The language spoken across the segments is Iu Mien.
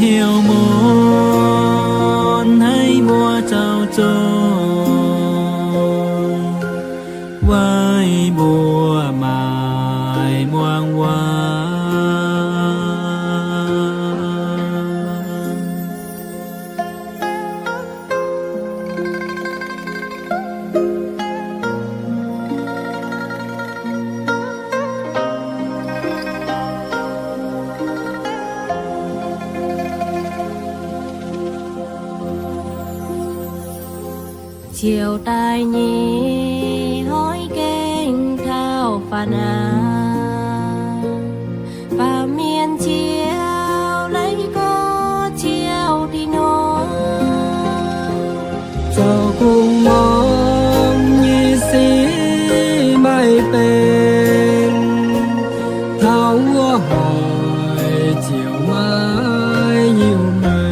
Hnyouv mun hnangv mbuo zoux zong, weic mbuo maaih muangx waac. Ziouc daaih nyei hnoi gengh taux faaux aqv. Baamh mienh ziouc leiz gorx ziouc dingh nor, zoux gong-worng nyei sic maaih benx, taux wuov hoic ziouc maiv nyiuh maengc.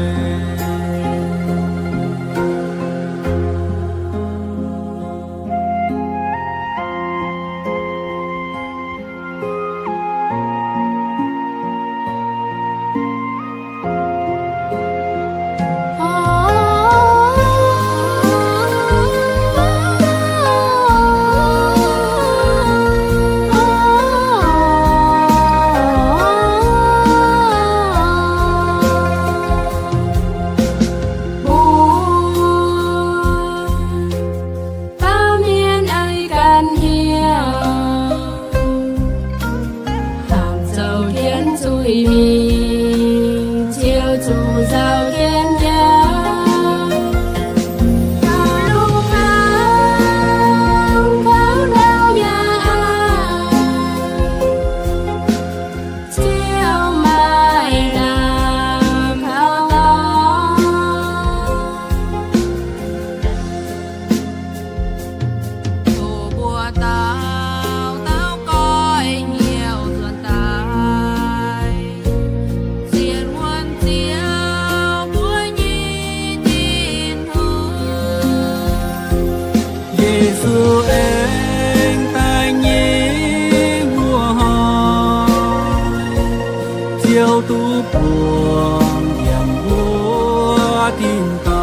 Baamh mienh aengx ganh hnyouv, hnamv zoux jienv zuiz mingh, ziouc zuqc nzauh jienv njaaux. Taux lungh hnangv kouv ndau yaac aqc, ziouc maaih naamh kaux dorngx. Doqc mbuox dauh dauh goiv hnyouv nzuonx daaih, sienx wuonx Ziouv mbuo nyei Tin-Hungh. Yesu aengx daaih nyei wuov hnoi, Ziouv duqv buangh yiem wuov tin-dorngh.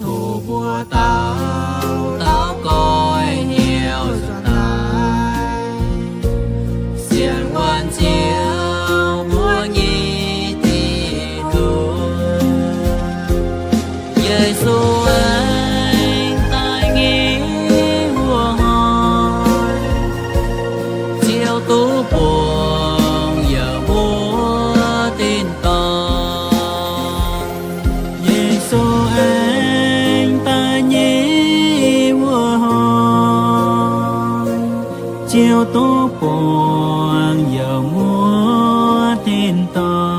Doqc mbuox dauh dauh goiv hnyouv nzuonx daaih, sienx wuonx Ziouv mbuo nyei Tin-Hungh. Yesu aengx daaih nyei wuov hnoi, Ziouv duqv buangh yiem wuov tin-dorngh. Yesu aengx daaih nyei wuov hnoi, Ziouv duqv buangh yiem wuov tin-dorngh.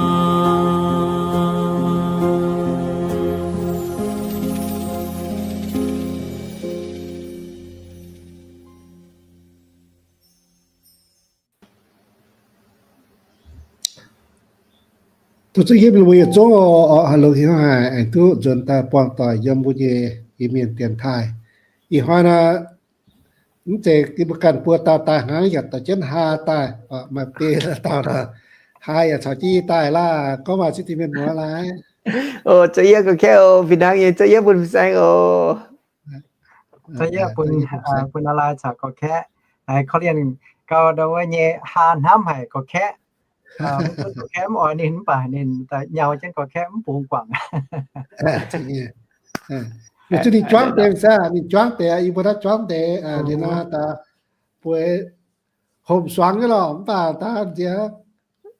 Duqv zungv yie mbuo yietc zungv oc, longx haic, aengx duqv nzuonx daaih buangh doic yiem mbuo nyei Iu-Mienh dienx taaih. Ih hnoi naaiv, mv zeiz yie mbuo ganh buo dauh daaih hnangv, yaac dorh jienv haa daaih, maaih biei dauh, haa yaac caux jienv yie daaih laah. Gorngv waac citv mienh muoz laai. O, zoux yie gorx kaeqv oc, fih hnangv nyei zoux yie bun fin-saeng oc. Zoux yie bun, bun aa laai caux gorx kaeqv. Korv-lienh gau ndau wuov nyei haa hnamv haic gorx kaeqv. Mv gunv gorx kaeqv mv oix ninh mv baac ninh nyau jienv gorx kaeqv mv bungx guangc. Ninh zuqc ninh juangv deix, ninh juangv deix, yie mbuo naaiv juangv deix, liuz nor daaih bueix homc suangx nyei lorqc, mv baac daaih nziex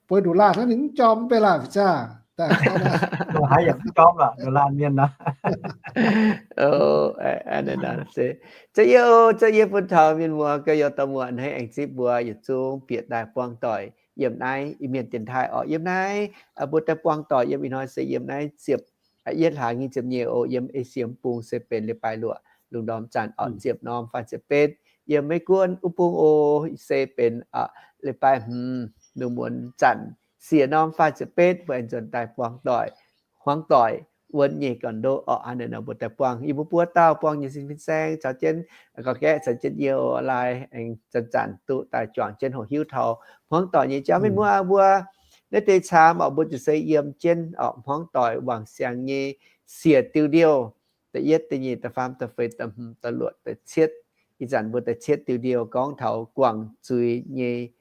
bueix nduqc laanh hnangv ninh mv jorm mv bei laanh fih zaah. Haaix yaac mv jorm lorqc, nduqc laanh mienh nor. Zoux yie, zoux yie bun taux mienh muoz gauh yaac dorh muonc hnangv aengx zipv mbuo yietc zungv bieqc daaih buangh doic yiem naaiv Iu-Mienh dienx taaih orqc. Yiem naaiv mbuo daaih buangh doic yiem ih hnoi se yiem naaiv ziepc yietv hlaax nyei ziepc nyeic oc. Yiem Esie bung se benx leiz-baaix luoqc lungh ndorm zanc orqc, ziepc norm faah ziepc betv. yiem Meiv Guoqv wuov bung oc, se benx leiz-baaix hmz, lungh muonz zanc siec norm faah ziepc betv, mbuo aengx nzuonx daaih buangh doic, hmuangv doic wuonv nyei gorn-ndoqv orqc. Hnangv naaic nor mbuo daaih buangh, yie mbuo buo dauh buangh nyei sin fin-saeng caux jienv, gorngv gaeqv caux jienv yie oc, laai aengx zanc-zanc duqv daaih juangc jienv hoqc hiuv taux hmuangv doic nyei jauv. Mienh muoz mbuo naaiv deix caam orqc, mbuo ziouc se yiem jienv orqc, hmuangv doic wangc siangx nyei siec diuh ndiouh, da'yietv, da'nyeic, da'faam, da'feix, da'hmz, da'luoqc, da'cietv. Ih zanc mbuo da'cietv diuh ndiouh gorngv taux guangc zuiz nyei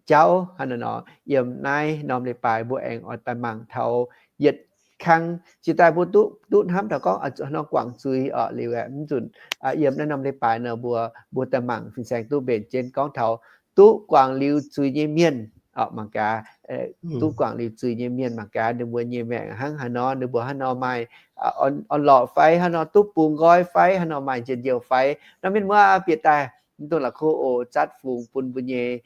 jauv. Hnangv naaic nor, yiem naaiv norm leiz-baaix mbuo aengx oix daaih mangc taux yietc kang. Jiex daaih mbuo duqv, duqv hnamv taux gorngv zuqc haaix nor guangc zuiz orqc. Liuz aeqv, mv nzunc yiem naaiv norm leiz-baaix nor mbuo, mbuo daaih mangc fin-saeng duqv mbenc jienv gorngv taux duqv guangc liuz zuiz nyei mienh orqc, mangc gaax, duqv guangc liuz zuiz nyei mienh mangc gaax ninh mbuo nyei maengc hnangv haaix nor, ninh mbuo haaix nor maaih orn-lorqc fai, haaix nor duqv bungx nqoi fai, haaix nor maaih njien-youh fai. Nor mienh muoz bieqc daaih mv dungx la'kuqv oc, zatv fungx bun mbuo nyei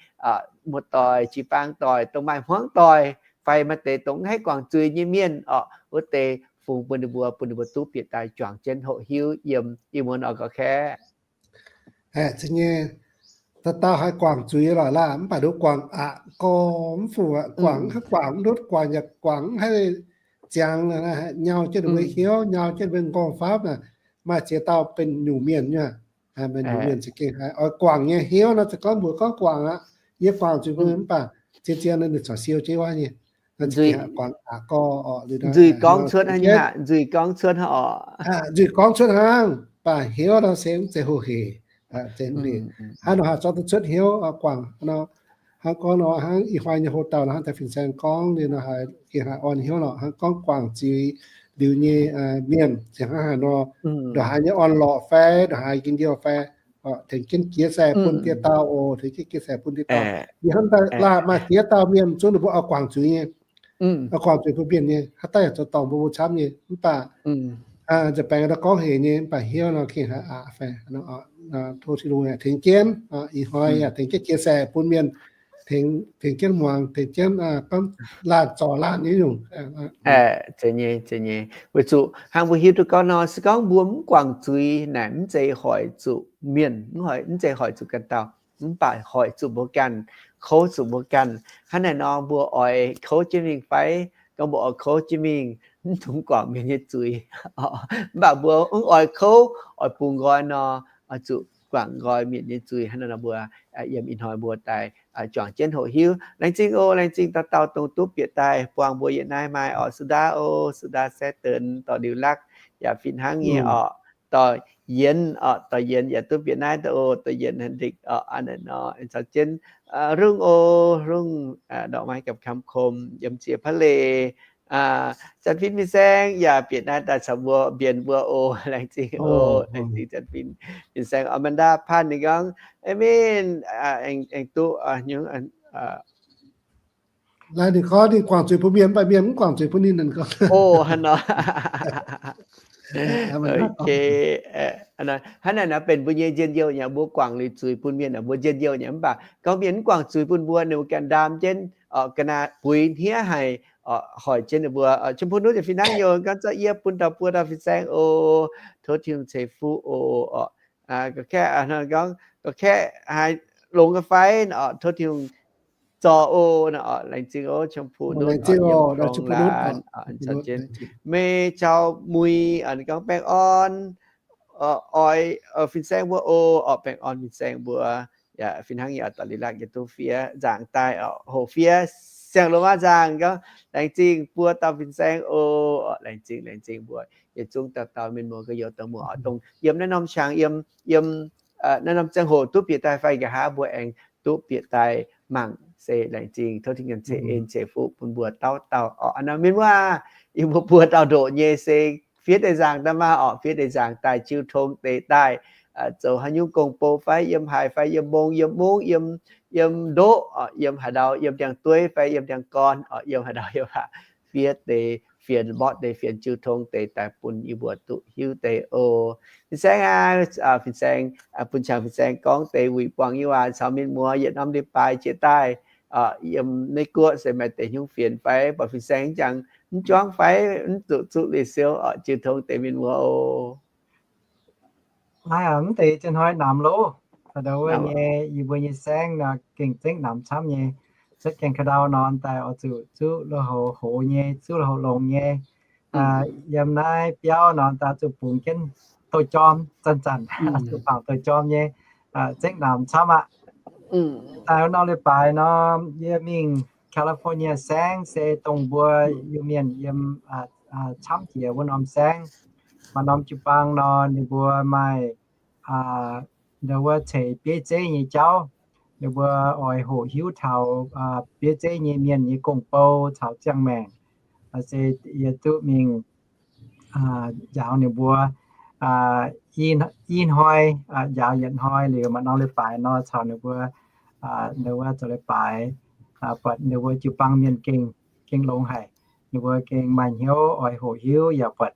muoz-doic, jiu-baang doic, dongh maaih hmuangv doic fai maaih deix dongh mv haih guangc zuiz nyei mienh orqc, wuov deix fungx bun ninh mbuo, bun ninh mbuo duqv bieqc daaih juangc jienv hoqc hiuv yiem ih muonz orqc, gorqv-kaeqv. Aeqv, nyei, dauh dauh haih guangc zuiz lorqc laah, mv baac nduov guangc aqc gorx mv fuqv aqv. Guangc mv haih guangc mv ndutv, guangc yaac guangc mv haih ziangx, nyau jienv ninh mbuo hnyouv, nyau jienv ninh mbuo nqorngv-fapv naaic. Maaih ziex dauh benx nyungc mienh nyei, benx nyungc mienh za'gengh haiz oix guangc nyei hnyouv nor, za'gengh gorngv mbuox gorngv guangc aqv. Yie guangc zuiz mbuo mv baac zien-zien ninh corc siou jienv wuov nyei. Guangc aqc gorx, nzuih gorngv cuotv hnangv nyei, nzuih gorngv cuotv hnangv orqc. Nzuih gorngv cuotv hnangv, baac hnyouv nor se mv zeiz hoh hec. Hnangv nor haih zorqv duqv cuotv hnyouv guangc nor. Hnangv gorngv nor hnangv ih hnoi nyei hoc dauh nor hnangv deix fin-saeng gorngv liuz nor haiz gengh haiz orn hnyouv lorqc. Hnangv gorngv guangc zuiz liuz nyei mienh se hnangv haaix nor, ndongc haaix nyei orn-lorqc fai, ndongc haaix njien-youh fai, tengx jienv jiex se bun dieh dauh oc, tengx jienv jiex se bun dieh dauh. Yie hnamv daaih laah maaih diex dauh mienh zungv ninh mbuo oix guangc zuiz nyei, oix guangc zuiz bun mienh nyei, haaix dauh yaac zoux dorngc mbuo mbuo camv nyei. Mv baac nza'baengx daaih gorngv hec nyei, mv baac hnyouv nor gengh haiz aqc fai. Tov Tin-Hungh tengx jienv, ih hnoi yaac tengx jienv jiex se bun mienh, tengx jienv muangx, tengx jienv gorngv laanh zorc laanh nyei nyungc. Weic zuqc hnangv mbuo hiuv duqv gorngv nor, se gorngv mbuo mv guangc zuiz naaic mv zeiz hoic zuqc mienh, mv zeiz hoic zuqc ganh dauh, mv baac hoic zuqc mbuo ganh, kouv zuqc mbuo ganh. Hnangv naaic nor mbuo oix kouv jienv mingh fai? Gorngv mbuo oix kouv jienv mingh, mv dungx guangc mienh nyei zuiz. Mv baac mbuo mv oix kouv, oix bungx nqoi nor, oix zuqc guangc nqoi mienh nyei zuiz. Hnangv naaic nor mbuo yiem ih hnoi mbuo daaih juangc jienv hoqc hiuv. Laengz zingh oc, laengz zingh dauh dauh dongh duqv bieqc daaih buangh mbuo yietc naaiv maaih orqc. Sudaa oc, Sudaa Saev Deix, dorh Liuz Lakv, yaac fih hnangv nyei orqc. Dorh Yienx orqc, dorh Yienx yaac duqv bieqc naaiv daaih oc. Dorh Yienx Hnamv Ndikc orqc, a'naaiv nor caux jienv Rungv oc, Rungv, ndortv maiv gapv kamv kom yiem ziex paav leiz. Janx-Fin fin-saeng yaac bieqc naaiv daaih caux mbuo mbienx mbuo oc. Laengz zingh oc, laengz zingh Janx-Fin fin-saeng. Amanda Panh ninh gorngv, Aamen, aengx duqv nyungc Laanh ninh gorngv ninh guangc zuiz bun mienh, mv baac mienh mv guangc zuiz bun ninh, ninh gorngv. Oc, hnangv nor. Hnangv naaic nor benx mbuo nyei njien-youh nyei, mbuo guangc liuz zuiz bun mienh, mbuo njien-youh nyei. Mv baac gorngv mienh mv guangc zuiz bun mbuo, ninh mbuo ganh ndaam jienv, ga'naaiv buix hniev haic, hoic jienv ninh mbuo. Chim Pun Nutv yaac fih hnangv nyei, gorngv zorqv yie bun dauh buo dauh fin-saeng oc. Tov Tin-Hungh ceix fuqv oc. Gorngv kaeqv, gorngv kaeqv haaix longx fai, tov Tin-Hungh zorc oc. Laengz zingh oc, Chim Pun Nutv, Yiem Tong Laanh, Meih Caux Muiz, gorngv baengh orn, oix fin-saeng mbuo oc, baengh orn fin-saeng mbuo. Yaac fih hnangv nyei, dorh Liuz Lakv yie duqv fiev nzaangc daaih, hoqc fiev siang-longx aqv nzaangc. Gorngv laengz zingh buo dauh fin-saeng oc. Laengz zingh, laengz zingh mbuo yietc zungv dauh dauh mienh muoz gorx-youz dongh muoz-doic dongh yiem naaiv norm qangx, yiem, yiem naaiv norm ziangh hoc duqv bieqc daaih fai nqa'haav mbuo aengx duqv bieqc daaih mangc se laengz zingh. Tov Tin-Hungh ceix en ceix fuqv bun mbuo dauh dauh oc. A'naaiv mienh muoz, yie mbuo buo dauh ndoqc nyei se fiev deix nzaangc daaih maah oc. Fiev deix nzaangc daaih jiu tong deix daaih, zoux haaix nyungc gong-bou fai, yiem haaix fai, yiem mbong, yiem mungv, yiem, yiem ndoqv, yiem haaix ndau, yiem ndiangx-dueiv fai yiem ndiangx-gorn, yiem haaix ndau yiem haaix, fiev deix fienx, mborqv deix fienx, jiu tong deix daaih bun yie mbuo duqv hiuv deix oc. Fin-saeng aac, fin-saeng, bun qangx fin-saeng gorngv deix wuic buangh nyei waac caux mienh muoz yietc norm leiz-baaix jiex daaih, yiem Meiv Guoqv se maaih deix hnyouv fienx fai, buatc fin-saeng jangx mv juangv fai, mv zuqc zuqv leiz-siou, jiu tong deix mienh muoz oc. Naaiv mv deix zien hnoi namx loh. Da'ndouh wuov nyei, yie mbuo nyei saengv nor gengh zengv namx camv nyei. Cuotv gaengh ka'ndau nor daaih oix zuqc zuqv lui-houx hoz nyei, zuqv lui-houx longx nyei. Yiem naaiv biauv nor daaih zuqc bungx jienv douz-jorm, zanc-zanc zuqc bangc douz-jorm nyei, zengv namx camv aqv. Daaih wuov norm leiz-baaix nor, yie mingh California saengv se dongh mbuo Iu-Mienh yiem camv jiex wuov norm saengv. Maaih norm jiu-baang nor ninh mbuo maaih ndau wuov ceix bieiv zeiv nyei jauv. Ninh mbuo oix hoqc hiuv taux bieiv zeiv nyei mienh nyei gong-bou caux ziangh maengc. Se yie duqv mingh njaaux ninh mbuo i hnoi, njaaux yietc hnoi liuz maaih norm leiz-baaix nor caux ninh mbuo ndau wuov zoux leiz-baaix, buatc ninh mbuo jiu-baang mienh gengh, gengh longx haic. Ninh mbuo gengh maaih hnyouv oix hoqc hiuv yaac buatc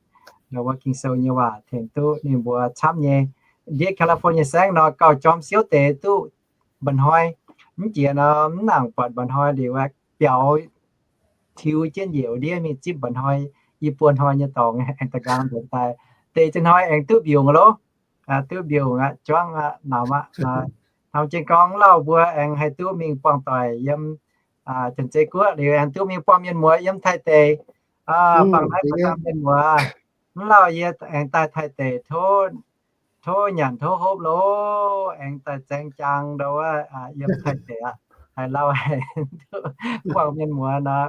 ndau wuov Ging-Sou nyei waac tengx duqv ninh mbuo camv nyei. Ndiev California saengv nor gauh jorm siouv deix duqv mba'hnoi. Mv jiex nor mv nangc buatc mba'hnoi liuz biaux tiux jienv njiec ndiev mingh zipv mba'hnoi i buo hnoi nyei dorngx aengx da'nqaang nzuonx daaih. Deix zinh hnoi aengx duqv mbiungc loh. Duqv mbiungc aqv, juangv aqv, namx aqv. Hnamv jienv gorngv lauh mbuo aengx haih duqv mingh buangh doic yiem Janx-Zei Guoqv liuz aengx duqv mingh buangh mienh muoz yiem Taiv deic. Bangc naaiv buatc dangh mienh muoz, mv lauh yie aengx daaih Taiv deic tov nyanc tov hopv loh, aengx daaih zaeng jaang ndau wuov yiem Taiv deic aqv. Haiz lauh haic, duqv buangh mienh muoz nor.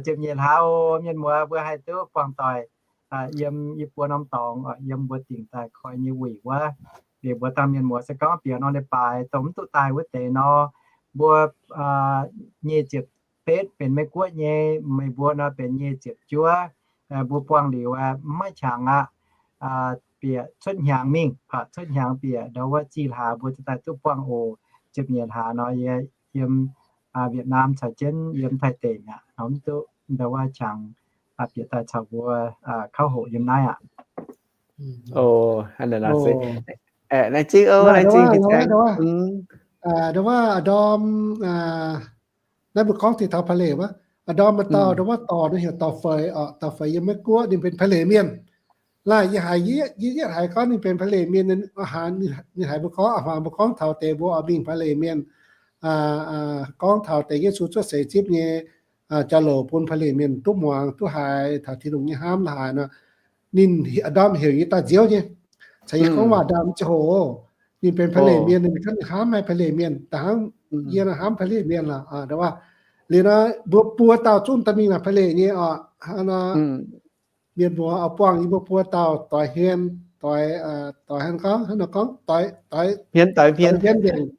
Ziepc nyeic hlaax mienh muoz mbuo haih duqv buangh doic yiem i buo norm dorngx, yiem mbuo dingc daaih koi nyei wuic wuov. Liuz mbuo dangh mienh muoz se gorngv bieqc norm leiz-baaix dongh mv duqv daaih wuov deix nor, mbuo nyic ziepc betv benx Meiv Guoqv nyei, meih mbuo nor benx nyic ziepc juov. Mbuo buangh liuz maiv qangx aqv. Bieqc cuotv hnyangx mingh, cuotv hnyangx bieqc ndau wuov zih hlaax mbuo ziouc daaih duqv buangh oc. Ziepc nyeic hlaax nor yie yiem Vietnam caux jienv yiem Taiv deic aqv, mv duqv ndau wuov qangx bieqc daaih caux mbuo kauv hoqc yiem naaiv aqv. Naaiv zingv, naaiv zingh, ndau wuov ndorm, naaiv mbuo gorngv taux pa'leic wuov, ndorm maaih dauh ndau wuov dorc, ninh heuc Dorc Feix oc. Dorc Feix yiem Meiv Guoqv, ninh benx pa'leic mienh. Laaih yie haiz, yie yietv haiz gorngv ninh benx pa'leic mienh, ninh haiz mbuo gorngv, a'hnoi mbuo gorngv taux deix mbuo oix mingh pa'leic mienh, gorngv taux deix Yesu cuotv seix zipv nyei jauv-louc bun pa'leic mienh duqv muangx duqv haiz taux Tin-Hungh nyei hnamv la'haaix nor, ninh ndorm heuc yie daaih nziouv nyei. Caux yie gorngv waac ndorm ziangh hoc, ninh benx pa'leic mienh, ninh hnamv haic pa'leic mienh, da'hnangv yie hnamv pa'leic mienh lorqc. Liuz nor mbuo buo dauh zungv daaih mingh naaic pa'leic nyei oc. Mienh muoz oix buangh yie mbuo buo dauh doix hmien, doix, doix hnangv gorngv, hnangv nor gorngv, doix, doix, hmien, doix hmien nzengc,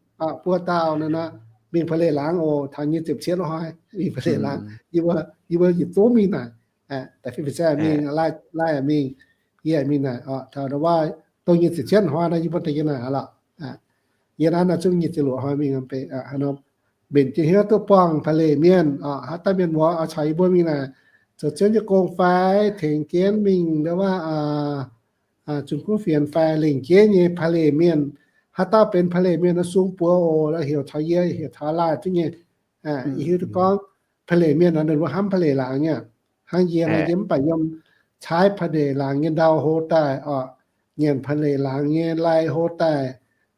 buo dauh nor, mingh pa'leic laangz oc. Taux nyic ziepc cietv hnoi mingh pa'leic laangz, yie mbuo yietc zungv mingh naaic. Da'feix fin-saeng mingh, laaih mingh, yie mingh naaic oc. Taux ndau wuov dongh nyic ziepc cietv hnoi nor yie mbuo daaih yiem naaic aqv lorqc. Yie naaiv nor zungv nyic ziepc luoqc hnoi mingh, mbenc jienv hnyouv duqv buangh pa'leic mienh oc. Haaix dauh mienh muoz oix caux yie mbuo mingh naaic, zoux Ziouv nyei gong fai tengx jienv mingh ndau wuov zunh kuv fienx fai lengc jeiv nyei pa'leic mienh. Haaix dauh benx pa'leic mienh nor sung buoz oc, heuc taux yie, heuc taux laaih duqv nyei. Yie hiuv duqv gorngv pa'leic mienh nor ninh mbuo hnamv pa'leic laangz nyei. Hnangv yie nor, yie mv baac yiem caaiv pa'leic laangz nyei ndau hlo daaih oc, nyanc pa'leic laangz nyei lai hlo daaih,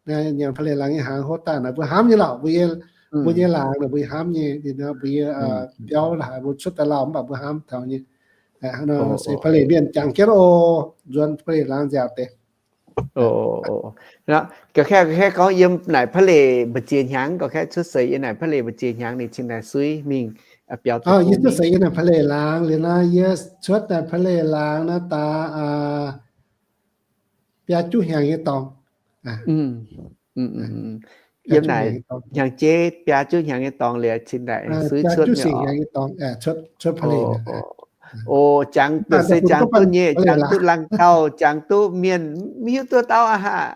nyanc pa'leic laangz nyei hnaangx hlo daaih naaic, mbuo hnamv nyei lorqc. Mbuo nyei, mbuo nyei laangz naaic mbuo hnamv nyei, mbuo nyei biauv la'haaix mbuo cuotv daaih lauh mv baac mbuo hnamv taux nyei. Se pa'leic mienh jangx jienv oc, nzuonx pa'leic laangz nziaauc deix. Ga'kaeqv, ga'kaeqv gorngv yiem naaic pa'leic mbu'ziex hnyangx, ga'kaeqv cuotv seix yiem naaic pa'leic mbu'ziex hnyangx ninh cingx daaih suiv mingh biaux. Yie cuotv seix yiem naaic pa'leic laangz liuz naaiv, yie cuotv naaic pa'leic laangz naaiv daaih biaa juqv hnyangx nyei dorngx. Yiem naaic hnyangx jeiv biaa juqv hnyangx nyei dorngx liuz cingx daaih suiv cuotv mingh oc. O, jangx duqv, se jangx duqv nyei, jangx duqv laangh dauh, jangx duqv mienh, mv hiuv duqv dauh aqv haic.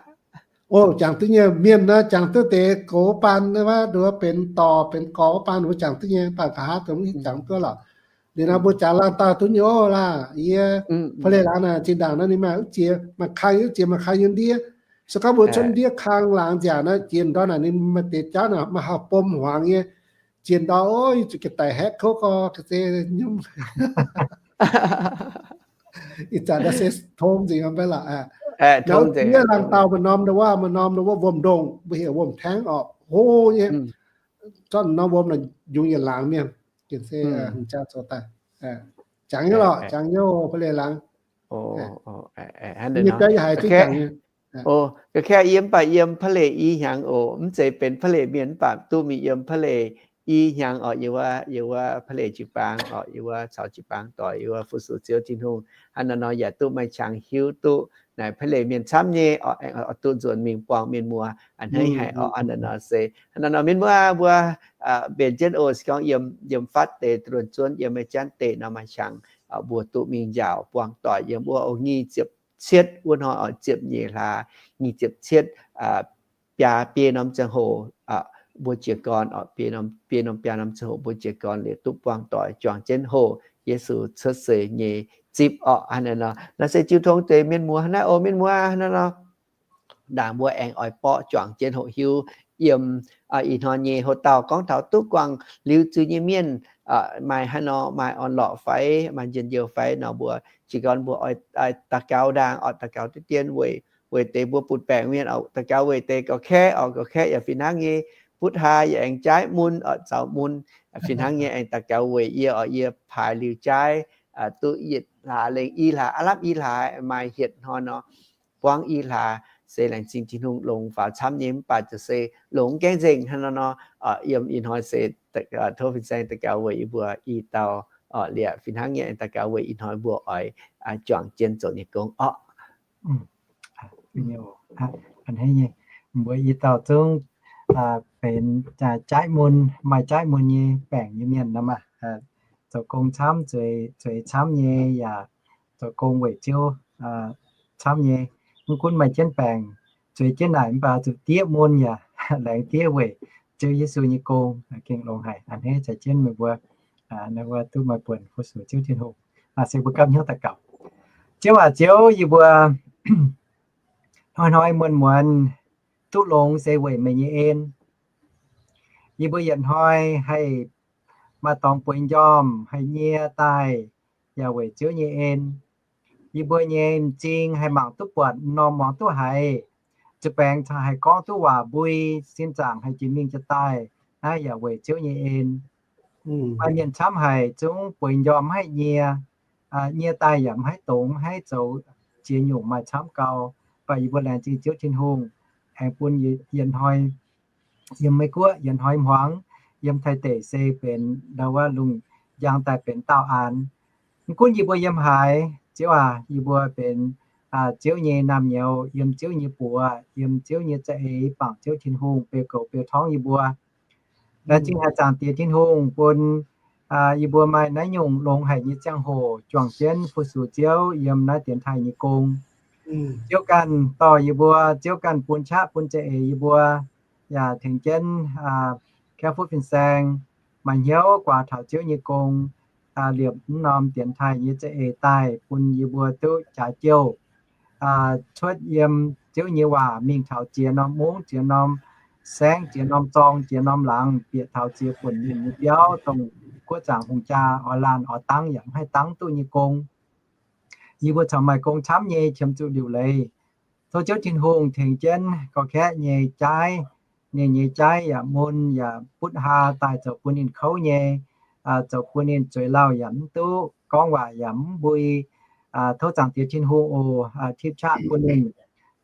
O, jangx duqv nyei mienh naaiv, jangx duqv deix gox baan wuov, nduov benx dorc benx gorx wuov baan mbuo jangx duqv nyei, baac nqa'haav dongh mv jangx duqv lorqc. Liuz nor mbuo jangx laangh dauh duqv nyei oc laah. Yie pa'leic laangz naaic zinh ndaangc naaiv ninh maaih ziex maaih kang, ziex maaih kang yiem ndiev. Se gorngv mbuo cuotv ndiev kang laangz nziaauc naaiv, jiex ndorm naaic ninh maaih deix jauv naaic maaih hauh bom hmuangx nyei. Jiex ndorm, o, yie zuqc jiex daic haeqv kouv gorx ga'zei nyei. Ih zanc naaiv se tong nzengc mv baac lorqc. Naaiv laangz dauh maaih norm ndau wuov, maaih norm ndau wuov wuom-ndongh, mbuo heuc wuom-taengx orqc, hlo nyei. Zorqv norm wuom naaic njungx yietc laangz mienh, gengh se hmz jaa zoux daaih. Jangx nyei lorqc, jangx nyei, พระเหลหลาง. Nyei biauv yaac haiz duqv jangx nyei. Ga'kengv yie mv baac yiem พระเหล i hnyangx oc. Mv zeiz benx พระเหล mienh mv baac duqv mingh yiem พระเหล i hnyangx orqc, yiem wuov, yiem wuov พระเหล jiu-baang orqc, yiem wuov caux jiu-baang doic, yiem wuov fu-sux Ziouv Tin-Hungh. Hnangv naaiv nor yaac duqv maaih qangx hiuv duqv naaic พระเหล mienh camv nyei orqc, aengx oix duqv nzuonx mingh buangh mienh muoz a'hneiv haic orqc. Hnangv naaiv nor se, hnangv naaiv nor mienh muoz mbuo mbenc jienv oc, se gorngv yiem, yiem fatv deix dunh zuonv, yiem maaih janv deix nor maaih qangx, mbuo duqv mingh njaaux buangh doic yiem wuov oc. Nyic ziepc cietv wuov hnoi orqc, ziepc nyeic hlaax, nyic ziepc cietv, biaa biei norm ziangh hoc, mbuo jiez gorn orqc, biei norm, biei norm biaa norm ziangh hoc mbuo jiez gorn liuz duqv buangh doic juangc jienv hoh Yesu cuotv seix nyei zipv orqc. Hnangv naaiv nor, naaiv se jiu tong deix mienh muoz hnangv naaiv oc. Mienh muoz hnangv naaiv nor, ndaangc mbuo aengx oix borqv juangc jienv hoqc hiuv yiem ih hnoi nyei hoc dauh gorngv taux duqv guangc liuz zuiz nyei mienh, maaih hnangv nor maaih orn-lorqc fai maaih njien-youh fai nor, mbuo jiez gorn mbuo oix daux gaux ndaangc orqc, daux gaux diqv dien weic, weic deix mbuo butv-baengc mienh orqc, daux gaux weic deix ga'kaeqv orqc, ga'kaeqv yaac fih hnangv nyei butv haa yaac aengx jaaiv mun orqc, zaux mun fih hnangv nyei. Aengx daux gaux weic yie orqc, yie paaix liuz jaaiv duqv yietc hlaax lengh i hlaax, aav lamh i hlaax maaih hietc hnoi nor, buangv i hlaax se laengz zingh Tin-Hungh longx faaux camv nyei, mv baac ziouc se longx gaengh nzengc hnangv nor nor, yiem ih hnoi se tov fin-saeng daux gaux weic yie mbuo i dauh orqc, liepc fih hnangv nyei daux gaux weic ih hnoi mbuo oix juangc jienv zoux nyei gong orqc. Mbuo i dauh zungv benx jaaiv mun, maaih jaaiv mun nyei baengc nyei mienh nor maah, zoux gong camv, zueiz camv nyei, yaac zoux gong weic Ziouv camv nyei. Mv gunv maaih jienv baengc, zueiz jienv naaic mv baac zuqc diev mun yaac laengz diev weic Ziouv Yesu nyei gong, gengh longx haic. A'hneiv caux jienv meih mbuo, naaiv wuov duqv maaih buonc fu-sux Ziouv Tin-Hungh. Se mbuo gapv hnyouv daux gaux. Ziouv aac, Ziouv, yie mbuo hnoi-hnoi muonz-muonz duqv longx se weic meih nyei en. Yie mbuo yietc hnoi haih maaih dorngx bueix njormh, haih nyie daaih, yaac weic Ziouv nyei en. Yie mbuo nyei m'zing haih mangc duqv buatc, m'normh muangx duqv haiz, zuqc baengx caux haih gorngv duqv waac mbui, sin zaangc haih jiex mingh jiex daaih, naaiv yaac weic Ziouv nyei en. Maaih mienh camv haic zungv bueix njormh mv haih nyie, nyie daaih yaac mv haih dongz, mv haih zoux, ziex nyungc maaih camv gau. Mv baac yie mbuo laengz zingh Ziouv Tin-Hungh aengx bun yietc hnoi yiem Meiv Guoqv, yietc hnoi hmuangx yiem Taiv deic se benx ndau wuov lungh njang daaih benx daauh aanx. Mv gunv yie mbuo yiem haaix, Ziouv aac, yie mbuo benx Ziouv nyei naamh nyouz, yiem Ziouv nyei buoz, yiem Ziouv nyei za'eix, bangc Ziouv Tin-Hungh beu goux beu torngv yie mbuo. Laengz zingh haic Zaangc Diex Tin-Hungh bun yie mbuo maaih naaiv nyungc longx haic nyei ziangh hoc juangc jienv fu-sux Ziouv yiem naaiv dienx taaih nyei gong. Ziouv ganh dorh yie mbuo, Ziouv ganh bun qaqv bun za'eix yie mbuo, yaac tengx jienv kaeqv fuqv fin-saeng maaih hnyouv guaax taux Ziouv nyei gong, liepc mv norm dienx taaih nyei za'eix daaih bun yie mbuo duqv jaaix jouh, cuotv yiem Ziouv nyei waac mingh taux ziex norm mungv, ziex norm saengv, ziex norm zorng, ziex norm laangz, bieqc taux ziex buonc mienh nyei biauv, dongh guoqv zaangc hungh jaa oix laanh oix dangv yaac mv haih dangv duqv nyei gong. Yie mbuo corc maaih gong camv nyei, qiemx zuqc liuc leiz. Tov Ziouv Tin-Hungh tengx jienv gorx-kaeqv nyei jaaiv, ninh nyei jaaiv yaac mun yaac butv haa daaih zoux bun ninh kouv nyei, zoux bun ninh zueiz lauh yaac mv duqv, gorngv waac yaac mv mbui. Tov Zaangc Diex Tin-Hungh oc, tipv qaqv bun ninh,